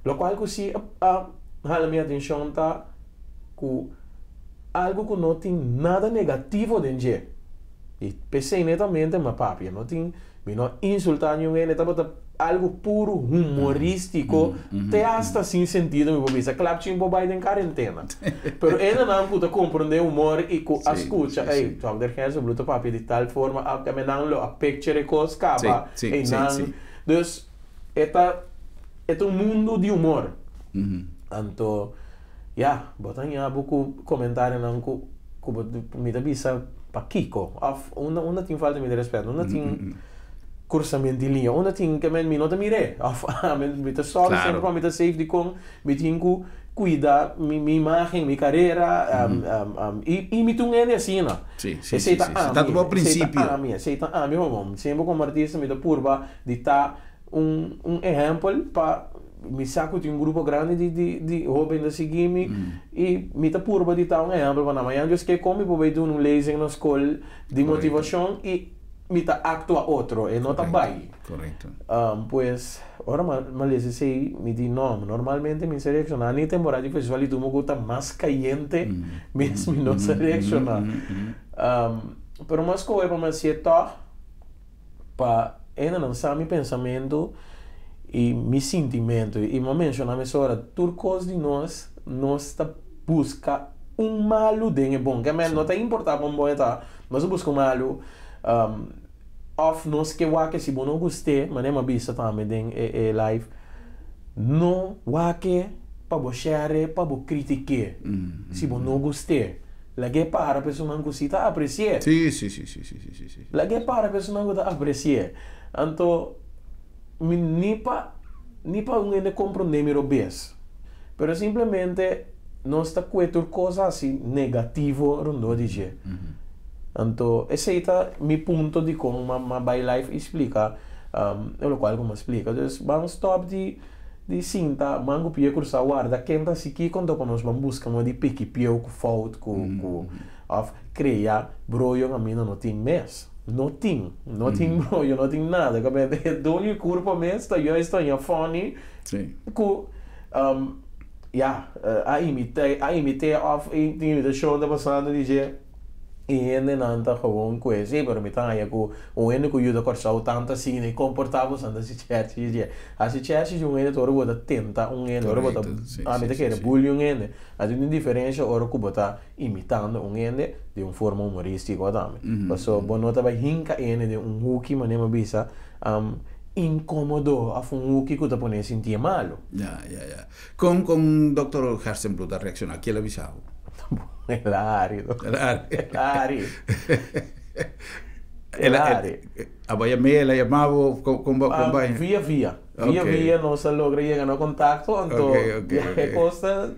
lokual ku sí a hala mi atenshon ta ku. Algu ku no tin nada negativo den dje. I p'esei netamente mi a papia. No tin, mi no a insultá niun hende, tabata algu puru humorístiko, te asta sin sentido mi por bisa, klapchi mi por bai den karentena. Pero hendenan ku ta komprondé humor i ku a skucha, ey, Dòkter Gerstenbluth ta papia di tal forma, a nan lo a picture e kos kaba, einan. Dus, e ta, e ta un mundu di humor. Anto. Ya, bo ta haña bo ku komentarionan ku ku bo mi ta bisa pakiko òf unda unda tin falta mi di rèspèt, unda tin krusament di liña, unda tin ke men mi no ta mir'é òf mi ta sòru semper pa mi ta safe dikon mi tin ku kuida mi mi imágen, mi karera i i mi ta un hende asina. Esei ta ami, esei ta ami, esei ta ami homo. Semper komo artista mi ta purba di ta un un ehèmpel pa. Mi sa ku tin un grupo grandi di di di hóben ta sigui mi i mi ta purba di ta un ehèmpel pa nan. Mañana Dios ke kon mi por bai duna un lezing na skol di motivashon i mi ta aktua otro, e no ta bai. Pues ora mi a lesa esei mi di no, normalmente mi sa reakshoná ni temporada di festival di tumba ku ta mas kayente mes mi no sa reakshoná. Pero mi a skohe pa mi hasié tòg. Pa hendenan sa mi pensamentu i mi sintimentu. I mi a menshoná mesora, tur kos di nos, nos ta buska un malu den e bon. Ke men no ta importá kon bon e ta, nos ta buska un malu. Òf nos ke wak si bo no gust'é, manera mi a bisa tambe den e live, no wak pa bo share, pa bo kritik'é si bo no gust'é. Lag'é para pa esunnan ku si ta apresi'é. Sí, sí, sí, sí, sí, sí, sí. Lag'é para pa esunnan ku ta apresi'é. Anto, mi ni pa, ni pa un hende komprondé mi robes, pero simplemente nos ta kue tur kos hasi negativo rondó di dje. Anto, esei ta mi punto dikon m'a bai live i splika lokual ku m'a splika. Dus, ban stòp di. Di sinta man ku pia krusá warda ken ta hasi kiko anto pa nos ban buska moda di piki pieu ku fout ku ku òf krea broyo kaminda no tin mes. No tin. No tin broyo, no tin nada. Kaminda e doño di kurpa mes ta juist haña funny ku ya a imita a imit'é òf tin imitashon ta pasando di dje. E hendenan ta gewoon ku e sí, pero mi ta haña ku un hende ku yuda Kòrsou tantu asina i komportá bo santa hasi chèrchi dje. Hasi chèrchi dje un hende ta ora bo ta tenta un hende, ora bo ta ami ta kere bully un hende. Anto tin diferensha ora ku bo ta imitando un hende den un forma humorístiko tambe. Pasobra bo no ta bai hinka e hende den un huki manera mi a bisa inkómodo òf un huki ku ta pone sintié malu. Ya, ya, ya. Kon kon Dòkter Gerstenbluth a reakshoná? Ke el a bisa bo? El a hari. El a hari. El a hari. El a hari. Abo a yam'é, el a yamá bo? Kon kon bo kon bai? Via via. Via via nos a logra yega na kontakto, anto ya e kos ta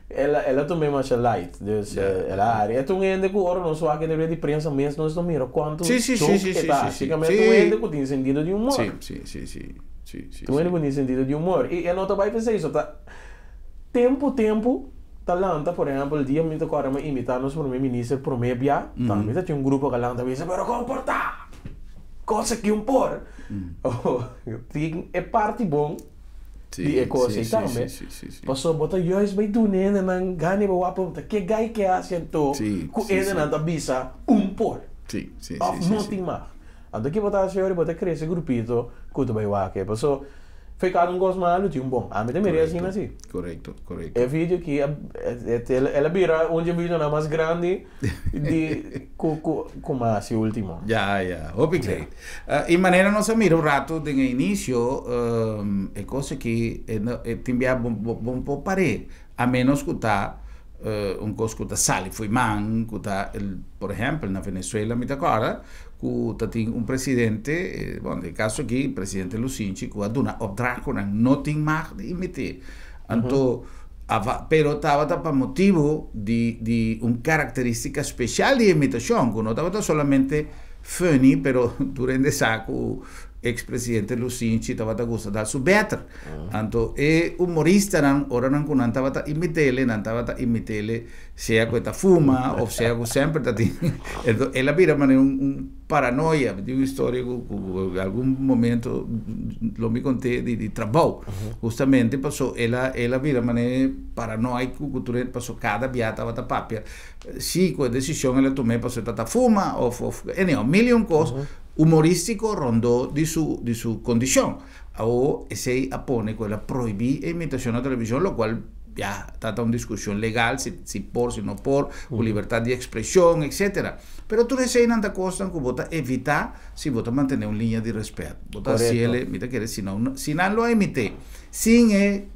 el a el a tum'é masha light. Dus el a hari. E ta un hende ku ora nos wak den red di prensa mes nos ta mira kuantu joke e ta hasi. Básicamente un hende ku tin sentido di humor. Sí, sí, sí, sí. Si, si, Tur hende si. ku tin sentido di humor. I e no ta bai p'esei so ta tempu tempu ta lanta por ehèmpel dia mi ta kòrda mi a imitá nos prome minister prome bia tambe ta tin un grupo ku a lanta bisa pero kon por ta kos aki un por tin e parti bon di e kos ei tambe pasobra bo ta juist bai duna e hendenan gana bo wak pregunta ke gai ke hasi anto ku hendenan ta bisa un por òf no tin mag. Anto ki bo ta hasi ora bo ta krese grupito ku ta bai wak e? Paso fe kada un kos malu tin un bon. Ami ta mira asina si. Korekto, korekto. E video aki a el a bira un dje videonan mas grandi di ku ku ku mi a hasi ultimo. Ya, ya. Hopi great. I manera nos a mira un rato den e inisio e kos aki e no e tin bia bo bo por par'é a menos ku ta un kos ku ta sali fo'i man ku ta por ehèmpel na Venezuela mi ta kòrda ku ta tin un presidente bon den e kaso aki presidente Lusinchi ku a duna opdracht ku nan no tin mag di imit'é anto pero tabata pa motibu di di un karakteristika speshal di imitashon ku no tabata solamente funny pero tur hende sa ku eks presidente Lusinchi tabata gusta dal su bèter. Anto e humoristanan ora nan ku nan tabata imit'ele, nan tabata imit'ele sea ku e ta fuma of sea ku semper ta tin enton el a bira manera un un paranoia. Mi tin un historia ku ku algun momento lo mi kont'é di di trabou hustamente paso el a el a bira manera paranoiko ku tur hende paso kada bia tabata papia si ku e desishon el a tum'é paso e tabata fuma of of anyhow mil y un kos humoristiko rondó di su di su kondishon. Awor esei a pone ku el a prohibí e imitashon na televishon, lokual ya ta ta un diskushon legal si si por si no por, ku libertat di ekspreshon etsetera. Pero tur eseinan ta kosnan ku bo ta evitá si bo ta mantené un liña di rèspèt. Bo ta hasiel, mi ta kere si no si nan lo a imit'é sin e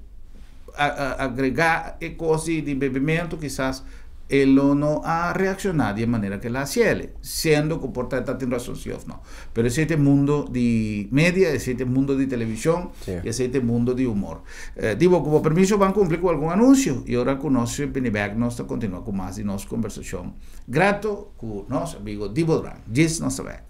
agregá e kos di bebementu kisas e lo no a reakshoná di e manera ku el a hasiel, siendo ku por ta e ta tin rason si òf no. Pero esei ta e mundo di media, esei ta e mundo di televishon, i esei ta e mundo di humor. Dibo, ku bo permiso ban kumpli ku algun anunsio i ora ku nos bini bèk nos ta kontinuá ku mas di nos kombersashon grato ku nos amigo Dibo Duran. Djis nos ta bèk.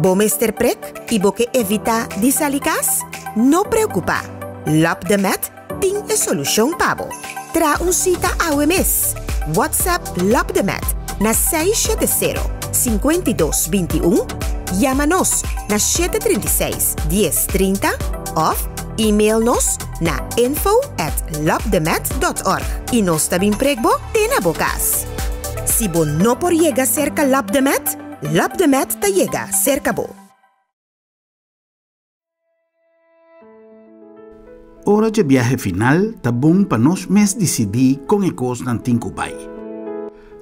Bo mester prek i bo ke evitá di sali kas? No preokupá! Lap de Met tin e solushon pa bo. Traha un sita awe mes! WhatsApp Lap de Met na 670 52 21, yama nos na 736 10 30 òf email nos na info at lapdemet dot org i nos ta bin prek bo te na bo kas. Si bo no por yega serka Lap de Met, Lap de Met ta yega serka bo. Ora dje biahe final ta bon pa nos mes disidí kon e kosnan tin ku bai.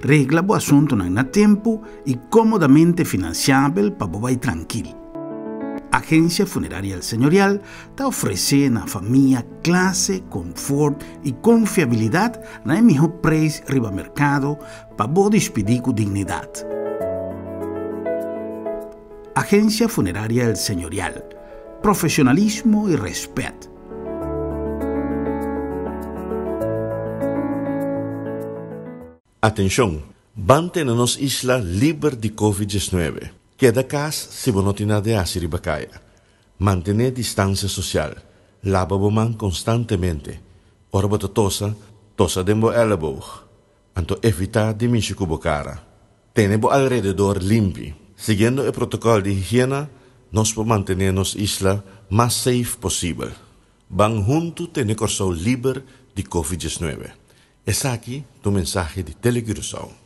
Regla bo asuntunan na tempu i kómodamente finansiabel pa bo bai trankil. Agensia Funeraria El Señorial ta ofresé na famia klase, konfort i konfiabilidat na e mihó preis riba merkado Pa bo dispidí ku dignidat. Agencia Funeraria El Señorial, Profesionalismo i respet. Atenshon! Ban tene nos isla liber di Covid 19. Keda kas si bo no tin nada di hasi riba kaya. Mantené distansia sosial. Laba bo man konstantemente. Ora bo ta tosa, tosa den bo èleboog. Anto evitá di mishi ku bo kara. Tene bo alrededor limpi. Siguiendo e protokòl di higiena, nos por mantené nos isla mas safe posibel. Ban huntu tene Kòrsou liber di Covid 19. Esaki ta un mensahe di Tele Curaçao.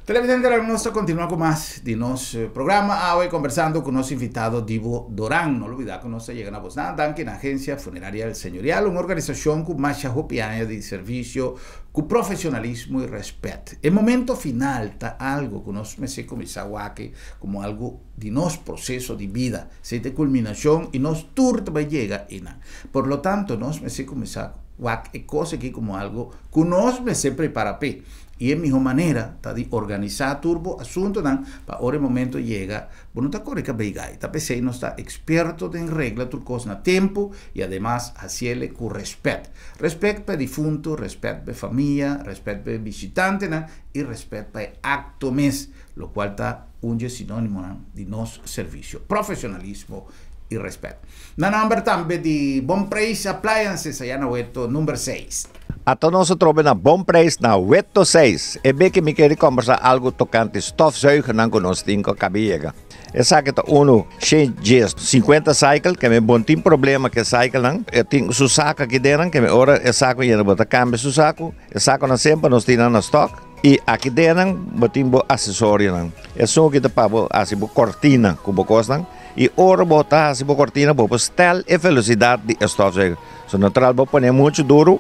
Televidentenan nos ta continua cu mas di nos programa awe conversando cu nos invitado Dibo Doran. No lubida cu nos ta yega na bosnan danki na Agencia Funeraria El Señorial, un organisacion cu masha hopi aña di servicio cu profesionalismo y respet. E momento final ta algo cu nos mester cuminsa wak como algo di nos proceso di bida. Esey ta e culminacion y nos tur ta bay yega eynan. Por lo tanto nos mester cuminsa. wak e kos aki komo algu ku nos mester prepará p'e. I e mihó manera ta di organisá tur bo asuntunan pa ora e momento yega bo no ta kore kabei gai. Ta p'esei nos ta eksperto den regla tur kos na tempu i ademas hasiel ku rèspèt. Rèspèt pa e difuntu, rèspèt pa e famia, rèspèt pa e bishitantenan i rèspèt pa e akto mes, lokual ta un dje sinónimonan di nos servisio, profeshonalismo i rèspèt. Na nòmber tambe di Bon Preis Appliances aya na Weto number seis. Ata nos a trobe na Bon Preis na Weto seis. E be ke mi kere kombersá algu tokante stofzuigernan ku nos tin ku a kabi yega. Esaki ta unu shen djes sinkuenta cycle ke mi bon tin problema ku e cyclenan. E tin su saku aki dennan ke mi ora e saku yena bo ta kambia su saku. E sakunan semper nos tin nan na stock. I aki dennan bo tin bo asesorionan. Esun aki ta pa bo hasi bo kortina ku bo kosnan. I ora bo ta hasi bo kortina bo por stel e velosidat di e stofzuiger. So natural bo pone muchu duru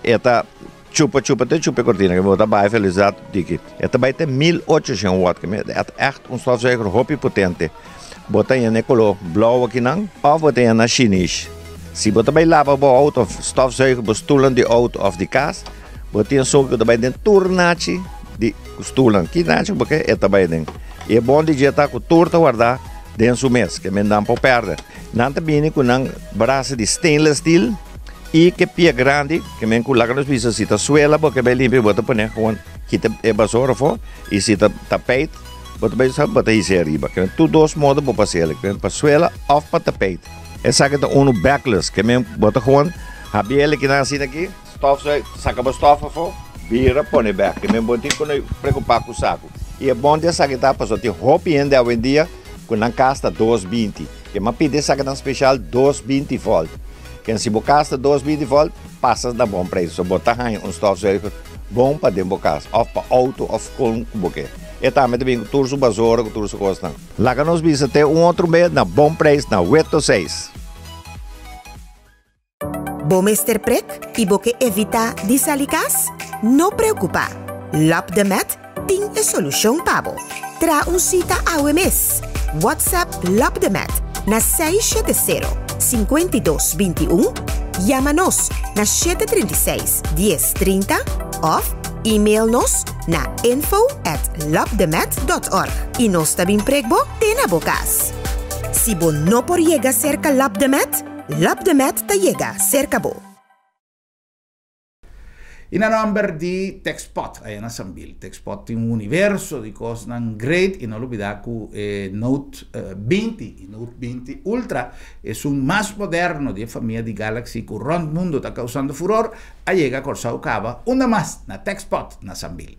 e ta chupa chupa te chupa e kortina ke bo ta baha e velosidat diki. E ta bai te 1800 watt ke e ta ègt un stofzuiger hopi potente. Bo ta yena e koló blou akinan òf bo ta yena shinish. Si bo ta bai laba bo outo òf stofzuiger bo stulnan di outo òf di kas bo tin esun ku ta bai den tur nachi di stulnan. Ki nachi ku bo ke e ta bai den. I e bon di dje ta ku tur ta wardá den su mes, ke men nan por pèrdè. Nan ta bini ku nan brasa di stainless steel i ke pia grandi, ke men ku laga nos bisa si ta suela bo ke bai limpia bo ta pone gewoon kita e basora afó i si ta tapijt bo ta bai sa bo ta hisa ariba. Ke men tur dos modo bo por hasi, ke men pa suela òf pa tapijt. Esaki ta unu backless, ke men bo ta gewoon habiel kinan asina aki, Stof sa saka bo stof afo, bira pone bek. Te men bo tin ku no preokupa ku saku. I e bon di esaki ta pasobra tin hopi hende awendia ku nan kas ta 220. Ke m'a pidi esakinan speshal 220 volt. Ken si bo kas ta 220 volt, pasa na bon preis. So bo ta haña un stofzuiger bon pa den bo kas òf pa outo òf kon ku bo ke. E tambe ta bin ku tur su basora ku tur su kosnan. Laga nos bisa te un otro bes na bon preis na Weto seis. Bo mester prek i bo ke evitá di sali kas? No preokupá! Lap de Met tin e solushon pa bo. Traha un sita awe mes! WhatsApp Lap de Met na 670 52 21, yama nos na 736 10 30 òf email nos na info at lapdemet.org i nos ta bin prek bo te na bo kas. Si bo no por yega serka Lap de Met, Lap de Met ta yega serka bo. I na nòmber di Texpot aya na Sambil. Texpot tin un universo di kosnan great i no lubidá ku e Note 20 i Note 20 Ultra, esun mas moderno di e famia di Galaxy ku rònt mundu ta kousando furor, a yega Kòrsou kaba unda mas na Texpot na Sambil.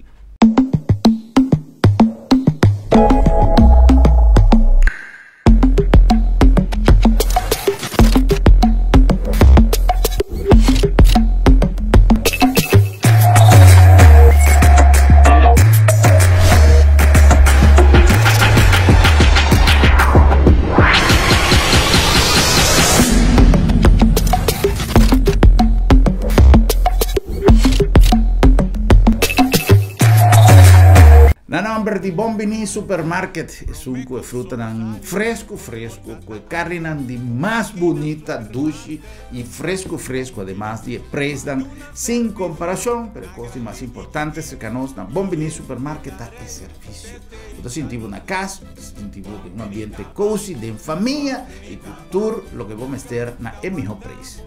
Na nomber di Bon Bini Supermarket, esun ku e frutanan fresku fresku, ku e karninan di mas bunita, dushi i fresku fresku, ademas di e preisnan sin komparashon. Pero e kos di mas importante serka nos na Bon Bini Supermarket ta e servisio. Bo ta sinti bo na kas, bo ta sinti bo den un ambiente kosi, den famia i ku tur loke bo mester na e miho preis.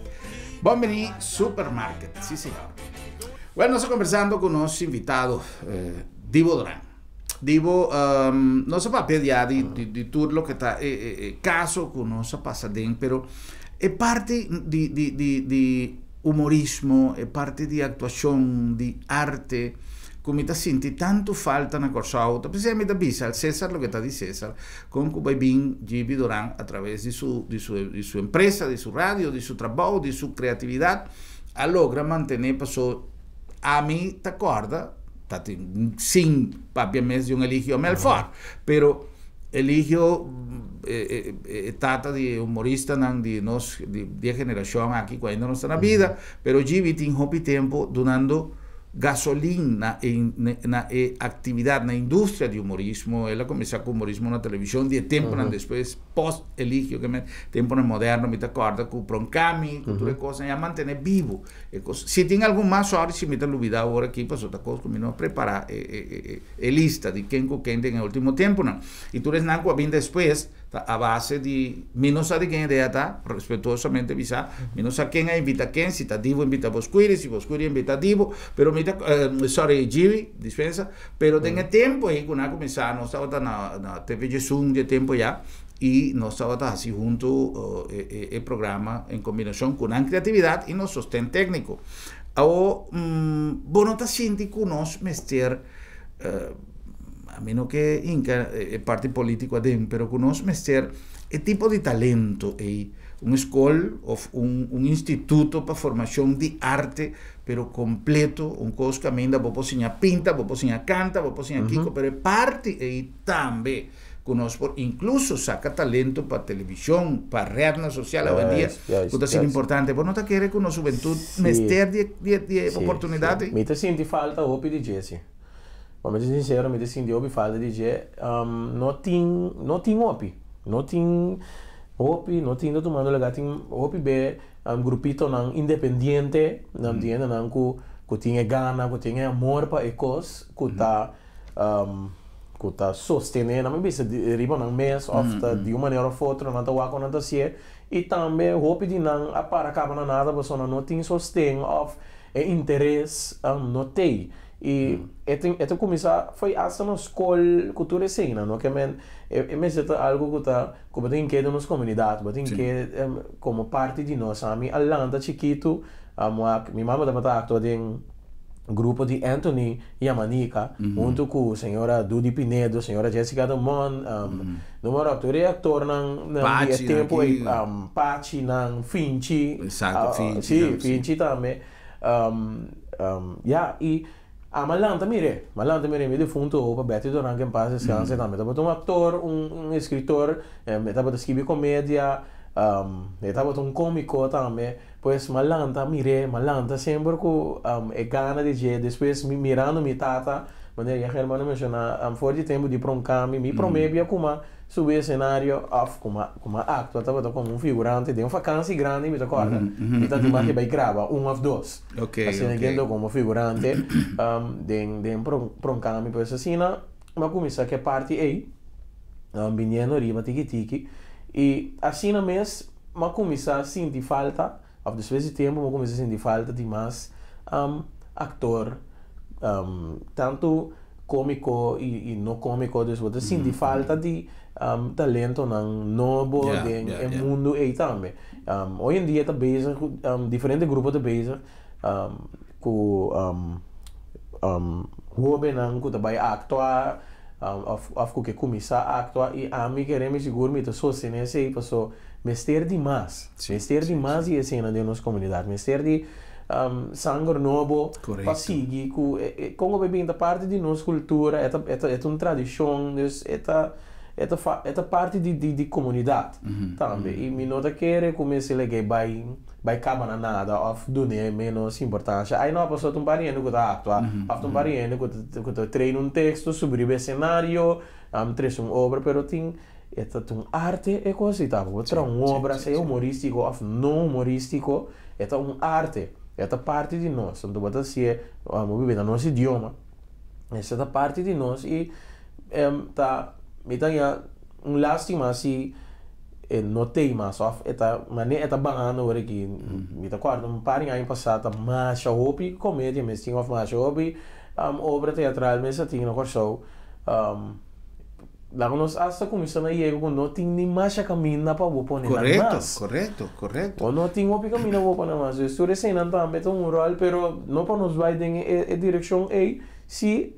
Bon Bini Supermarket, si señor. Bueno, nos ta kombersando ku nos invitado, Dibo Duran. Dibo, um, nos a papia ya di, di, di tur loke ta e, e, e kaso ku nos a pasa den, pero e parti di, di, di, di humorismo, e parti di aktuashon, di arte, ku mi ta sinti tantu falta na Kòrsou, ta p'esei mi ta bisa al César loke ta di César, kon ku bai bin Gibi Duran a traves di su, di su, di su empresa, di su radio, di su trabou, di su kreatividat, a logra mantené paso ami ta kòrda, ta tin sin papia mes di un Eligio Melfor, pero Eligio e, e, e tata di humoristanan di nos di, di e generashon aki ku ainda no sta na bida, pero Gibi tin hopi tempu dunando. Gasolin na e na e actividad na industria di humorismo. El a cuminsa cu humorismo na television di e temponan despues post Eligio ke men temponan moderno mi ta corda cu Pronkami cu tur e cosnan y a mantene bibo e cos. Si tin algun mas sorry si mi ta lubida awor aki pasobra ta cos cu mi no a prepara e e e lista di ken cu ken den e ultimo temponan y tur esnan cu a bin despues. Ta a base di, mi no sa di ken idea ta, respetuosamente bisa, mi no sa ken a invita ken, si ta Divo invita Boscuiri, si Boscuiri invita Divo, pero mi ta, sorry, Gibi, dispensa, pero den e tempo ei ku nan a kuminsá, nos tabata na na TV Djesun di e tempo ya, i nos tabata hasi huntu e e programa en kombinashon ku nan kreatividat i nos sosten tékniko. Awor, bo no ta sinti ku nos mester A mi no ke hinka e parti politico aden, pero ku nos mester e tipo di talento ei, un skol of un un instituto pa formashon di arte, pero kompleto, un kos kaminda bo por siña pinta, bo por siña kanta, bo por siña kiko, pero e parti ei tambe ku nos por inkluso saka talento pa televishon, pa rednan sosial awendia, ku ta siendo importante. Bo no ta kere ku nos hubentut mester di e di e oportunidat ei? Mi ta sinti falta hopi di dje, si. Pa mi ta sincero mi ta sinti hopi falta di dje. No tin no tin hopi. No tin hopi, no tin ta tumando lugar. Tin hopi be grupitonan independiente, nan tin hendenan ku ku tin e gana, ku tin e amor pa e kos, ku ta ku ta sostené, nan mi bisa riba nan mes òf ta di un manera òf otro nan ta wak ku nan ta hasié. I tambe hopi di nan a para kaba na nada pasobra nan no tin sosten òf e interes no t'ei. I e tin e ta kuminsá fo'i asta na skol ku tur eseinan no ke men e mester ta algu ku ta ku bo tin ke den nos komunidat bo tin ke komo parti di nos. Ami a lanta chikitu wak mi mama tabata aktua den grupo di Anthony Yamanika huntu ku señora Dudy Pinedo, señora Jessica Damon, no me acuerdo tur e aktornan di e tempu ei Pachinan, Finchi, si Finchi tambe. Ya, y a mi a lanta mir'é, mi a lanta mir'é, mi difunto opa Betty Doran que en paz descanse tambe tabata un actor, un escritor, e tabata skibi comedia, e tabata un comico tambe, pues mi a lanta mir'é, mi a lanta semper cu e gana di dje, despues mi mirando mi tata, manera ya Germán a menciona, for di tempo di Pronkami, mi prome bia cu mi a Subi escenario of kuma kuma actua tabata como un figurante den un vakantie grandi mi ta corda mi ta tin maki bay graba un of dos asina kendo como figurante den den pronkami pues asina mi a cuminsa ke parti ey biniendo riba tiki tiki y asina mes mi a cuminsa sinti falta of despues di tempo mi a cuminsa sinti falta di mas actor tanto Kómiko i no kómiko, dus bo ta sinti falta di talentonan nobo den e mundu ei tambe. Hoy en dia ta bezig, diferente grupo ta bezig ku hóbennan ku ta bai aktua òf ku ke kuminsá aktua i ami kere mi sigur mi ta sostené esei paso mester di mas, mester di mas di esena den nos komunidat, mester di Sanger nobo pa sigui ku e kon ku bin ta parti di nos kultura, e ta e ta e ta un tradishon, dus e ta e ta e ta parti di di di komunidat tambe. I mi no ta kere ku mester lag'é bai bai kaba na nada òf dun'é ménos importansha. Ai no, pasobra ta un par di hende ku ta aktua òf ta un par di hende ku ta ku ta train un teksto, subi riba esenario, trese un obra, pero tin e ta un arte e kos ei ta. Bo traha un obra, sea humorístiko òf no humorístiko. E ta un arte, e ta parti di nos. Anto bo ta hasié, bo biba na nos idioma, esei ta parti di nos i ta, mi ta haña un lástima si e no t'ei mas òf e ta manera e ta bahando ora aki. Mi ta kòrda un par di aña pasá ta masha hopi komedia mes tin òf masha hopi obra teatral mes a tin na Kòrsou. Laga nos asta kuminsá na yega ku no tin ni masha kaminda pa bo pone nan mas. Korekto, korekto. Bo no tin hopi kaminda pa bo pone mas. Dus tur eseinan tambe ta un ròl, pero no pa nos bai den e direkshon ei si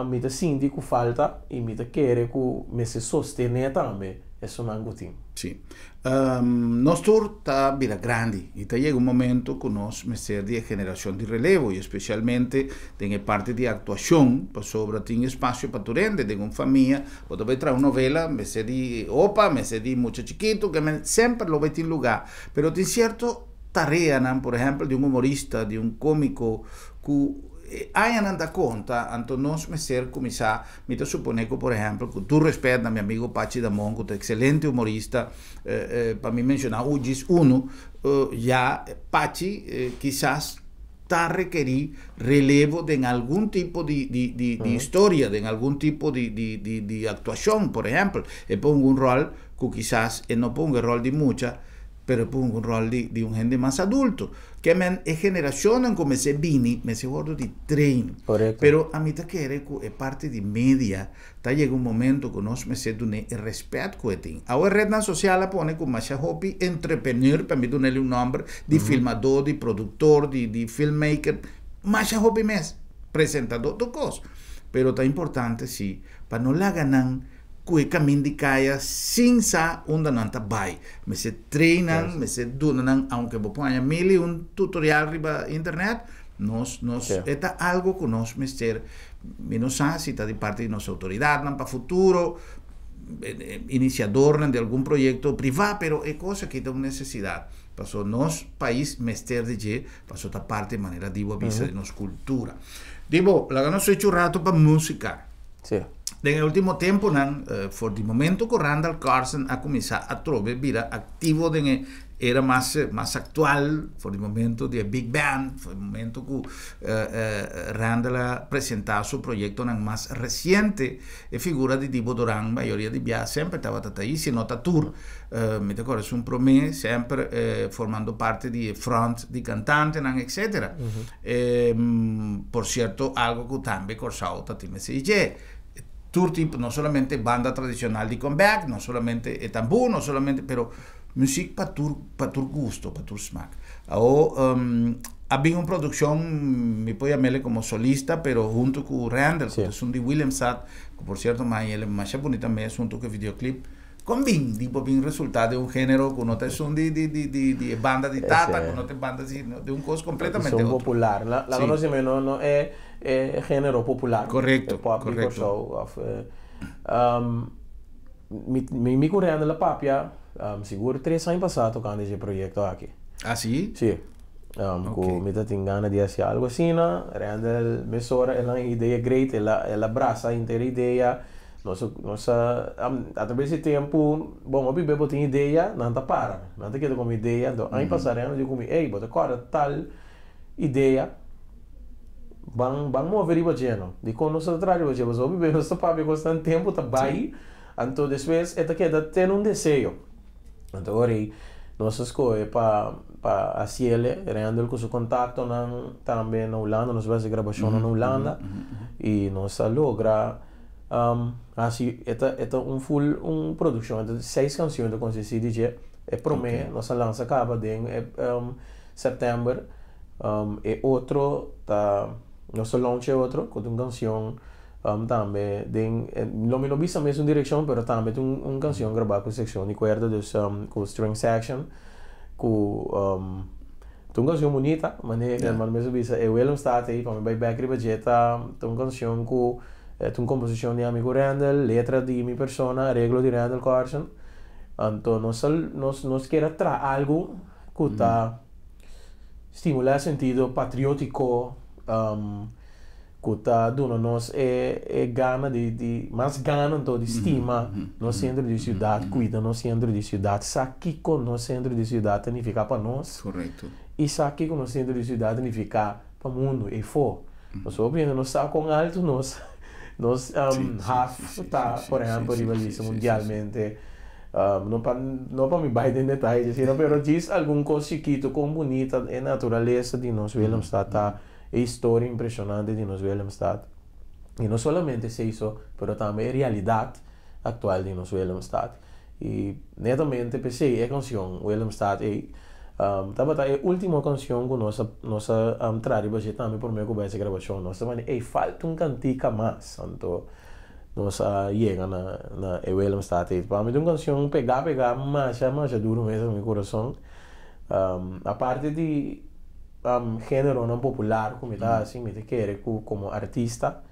mi ta sinti ku falta i mi ta kere ku mester sostené tambe esunnan ku tin. Sí. Nos tur ta bira grandi y ta yega un momento cu nos mester di e generacion di relevo y especialmente den e parti di actuacion pasobra tin espacio pa tur hende den un famia bo ta bay traha un novela mester di opa mester di mucha chikito ke men semper lo bay tin lugar pero tin cierto tareanan por ehempel di un humorista di un comico cu. Añanan ta konta, anto nos mester kuminsá, mi ta suponé ku, por ehèmpel, ku tur rèspèt na mi amigu Pachi Damon, ku ta ekselente humorista, pa mi menshoná djis unu, ya Pachi kisas ta rekerí relevo den algun tipo di historia, den algun tipo di aktuashon, por ehèmpel, e por hunga un ròl ku kisas e no por hunga e ròl di mucha, pero e por hunga un ròl di un hende mas adulto. Ke men e generashonnan ku mester bini mester wòrdu di train. Pero ami ta kere ku e parti di media ta yega un momento ku nos mester dun'é e rèspèt ku e tin. Awe retnan sosial a pone ku masha hopi entrepreneur, pa mi dun'el un nòmber, di filmadó, di produktor, di filmmaker, masha hopi mes, presentadó, tur kos. Pero ta importante si pa no laga nan ku e kamin di kaya sin sa unda nan ta bai. Mester train nan, mester duna nan, aunke bo por haña mil i un tutorial riba internet, nos nos e ta algo ku nos mester, mi no sa si ta di parti di nos outoridatnan pa futuro, inisiadornan di algun proyekto privá, pero e kos aki ta un nesesidat, pasobra nos pais mester di dje, pasobra ta parti manera Dibo a bisa di nos kultura. Dibo, laga nos switch un rato pa músika. Den e último temponan, for di momento ku Randal Carlson a kuminsá atrobe bira aktivo den e era mas mas aktual, for di momento di e big band, for di momento ku Randal a presentá su proyektonan mas resiente, e figura di Dibo Doran mayoria di bia semper tabata ta ahí, si no ta tur, mi ta kòrda esun promé, semper formando parti di e front di kantantenan, etcetera. Por cierto, algo cu tambe Corsou ta tin mester dje. Tur tipo, no solamente banda tradicional di comeback, no solamente e tambú, no solamente, pero muziek pa tur, pa tur gusto, pa tur smaak. Awo, a bin un produccion, mi por yam'ele como solista, pero hunto cu Randall, cu ta esun di Willemstad, cu por cierto mai el masha bunita mes hunto cu e videoclip. Kon bin di por bin resultá den un género ku no ta esun di di di di di e banda di tata, ku no ta e banda di di un kos kompletamente Esun otro. popular. La la Sí. konosé mi no no e e género popular. Korekto, E pop di korekto. Kòrsou òf e mi mi mi ku Randall a papia sigur tres aña pasá tokante dje proyekto aki. Ah sí? Sí. Ku mi ta tin gana di hasi algu asina. Randall mesora el a idea great, el a el a brasa henter e idea. Nos nos a a traves di tempu, bon, hopi be bo tin idea, nan ta para, nan ta keda komo idea. Anto aña pasá Reno di ku mi, ey, bo ta kòrda tal idea, ban ban move riba dje no. Dikon nos ta traha riba dje? Pasobra hopi be nos ta papia kos nan tempu ta bai, anto despues e ta keda ten un deseo. Anto ora ei nos a skohe pa pa hasiele, Randall ku su kontaktonan tambe na Hulanda, nos a bai hasi grabashonnan na Hulanda i nos a logra Hasi e ta e ta un full un produccion e ta seis cancion ta consisti di dje e prome nos a lansa caba den e september e otro ta nos a launch e otro cu ta un cancion tambe den lo mi no bisa mesun direccion pero tambe ta un cancion graba cu seccion di cuerda dus cu string section cu Ta un cancion bunita, manera cu hermano mes a bisa e Willemstad ey pa mi bay bek riba dje ta ta un cancion cu ta un composicion di amigo Randall, letra di mi persona, areglo di Randall Carson. Anto nos a nos nos kier a traha algo cu ta stimula e sentido patriotico Ku ta duna nos e e gana di di mas gana anto di stima nos sentro di siudat, kuida nos sentro di siudat, sa kiko nos sentro di siudat ta nifiká pa nos Korekto. i sa kiko nos sentro di siudat ta nifiká pa mundu eifó. Nos hopi hende no sa kon altu nos nos haf ta, por ehèmpel riba lista mundialmente. No pa no pa mi bai den detaye asina, pero djis algun kos chikitu kon bunita e naturalesa di nos Willemstad ta. E historia impresionante di nos Willemstad. I no solamente esei so, pero tambe e realidat aktual di nos Willemstad. I netamente p'esei e kansion Willemstad ei tabata e último kansion ku nos a nos a traha riba dje tambe promé ku bai hasi grabashon. Nos ta manda ei falta un kantika mas. Anto nos a yega na na e Willemstad ei. Pa mi ta un kansion pegá pegá masha masha duru mes na mi kurason. Aparte di Géneronan popular ku mi ta hasi, mi ta kere ku komo artista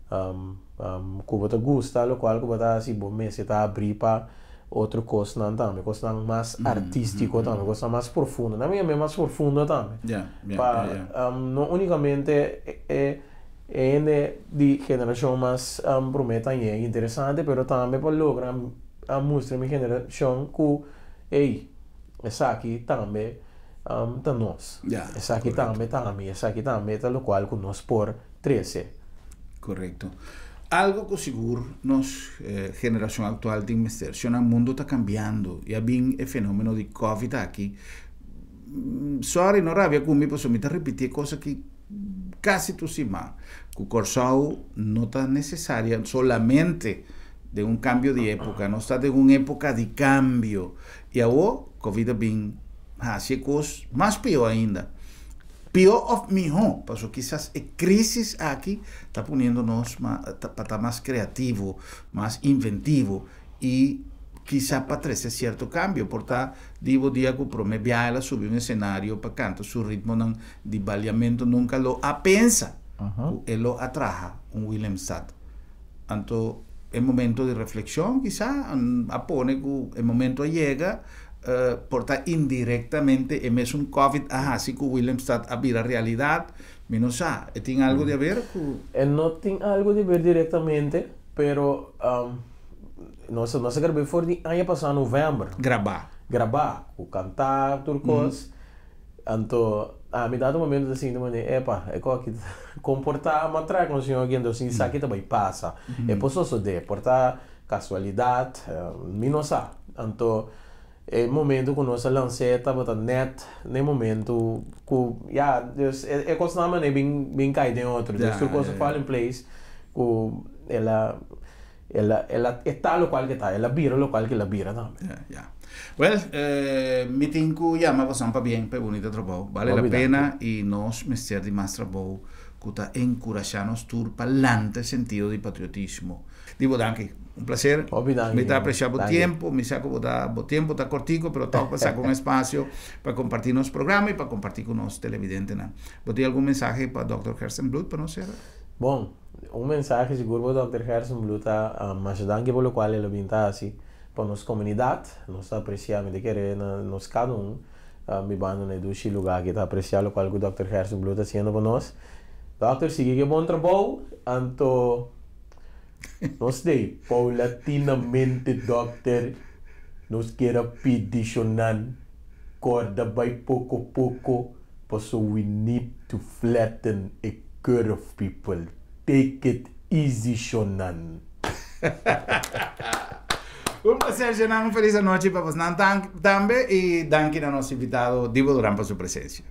ku bo ta gusta lokual ku bo ta hasi, bo mester ta abrí pa otro kosnan tambe, kosnan mas artístiko tambe, kosnan mas profundo. Nan mi yam'é mas profundo tambe. Pa no únikamente e. Hende di generashon mas promé ta hañ'é interesante, pero tambe pa logra a mustra mi generashon ku, ey, esaki tambe ta nos. Esaki tambe ta ami, esaki tambe ta lokual ku nos por trese. Korekto. Algo ku sigur nos generashon aktual tin mester. Shona mundu ta kambiando i a bin e fenomeno di covid aki. Sorry, no rabia ku mi pasobra mi ta ripiti e kos aki kasi tur siman. Ku Kòrsou no ta nesesaria solamente den un kambio di époka. Nos ta den un époka di kambio. I awor covid a bin hasi e kos mas pió ainda. Pió òf mihó, pasobra kisas e krísis aki ta poniendo nos pa ta mas kreativo, mas inventivo i kisa pa trese sierto kambio. Por ta di bo dia ku promé biaha el a subi un esenario pa kanta su ritmonan di baliamentu nunka lo a pensa ku e lo a traha un Willemstad. Anto e momento di reflekshon kisa a pone ku e momento a yega por ta indirektamente e mesun covid a hasi ku Willemstad a bira realidat. Mi no sa, e tin algu di haber ku. E no tin algu di haber direktamente, pero nos nos a grab'é for di aña pasá novèmber. Grabá. Grabá, ku kantá tur kos. Anto ami dado momento ta sinti manera, epa, e kos aki ta komportá matrèk un señor aki, anto sin sa ki ta bai pasa. E por sosodé, por ta kasualidat, mi no sa. Anto e momento ku nos a lans'é tabata nèt na e momento ku ya, dus e kosnan manera bin bin kai den otro. Dus tur kos a fall in place ku el a El a, el a, e ta locual ke ta, el a bira locual ke el a bira tambe. Ya, ya. Well, mi tin ku yama bosan pabien pa e bunita trabou. Bale la pena i nos mester di mas trabou ku ta enkurashá nos tur pa lanta e sentido di patriotismo. Dibo danki. Un placer. Hopi danki. Mi ta apreciá bo tiempo. Mi sa ku bo ta, bo tiempo ta kortico, pero tòg bo saka un espacio pa kompartí nos programa i pa kompartí ku nos televidentenan. Bo tin algun mensahe pa Dòkter Gerstenbluth pa nos sera? Bon, un mensahe sigur pa Dòkter Gerstenbluth ta, masha danki pa lokual el a bin ta hasi pa nos komunidat. Nos ta apresiá, mi ta kere na nos kada un bibando na e dushi lugá aki ta apresiá lokual ku Dòkter Gerstenbluth ta hasiendo pa nos. Dòkter, sigui ku e bon trabou, anto nos dei poulatinamente dòkter nos kier a pidi shonan kòrda bai poko poko paso we need to flatten e curve people take it easy shonan. Un placer shonan un feliz anochi pa bosnan tambe y danki na nos invitado Dibo Duran pa su presencia.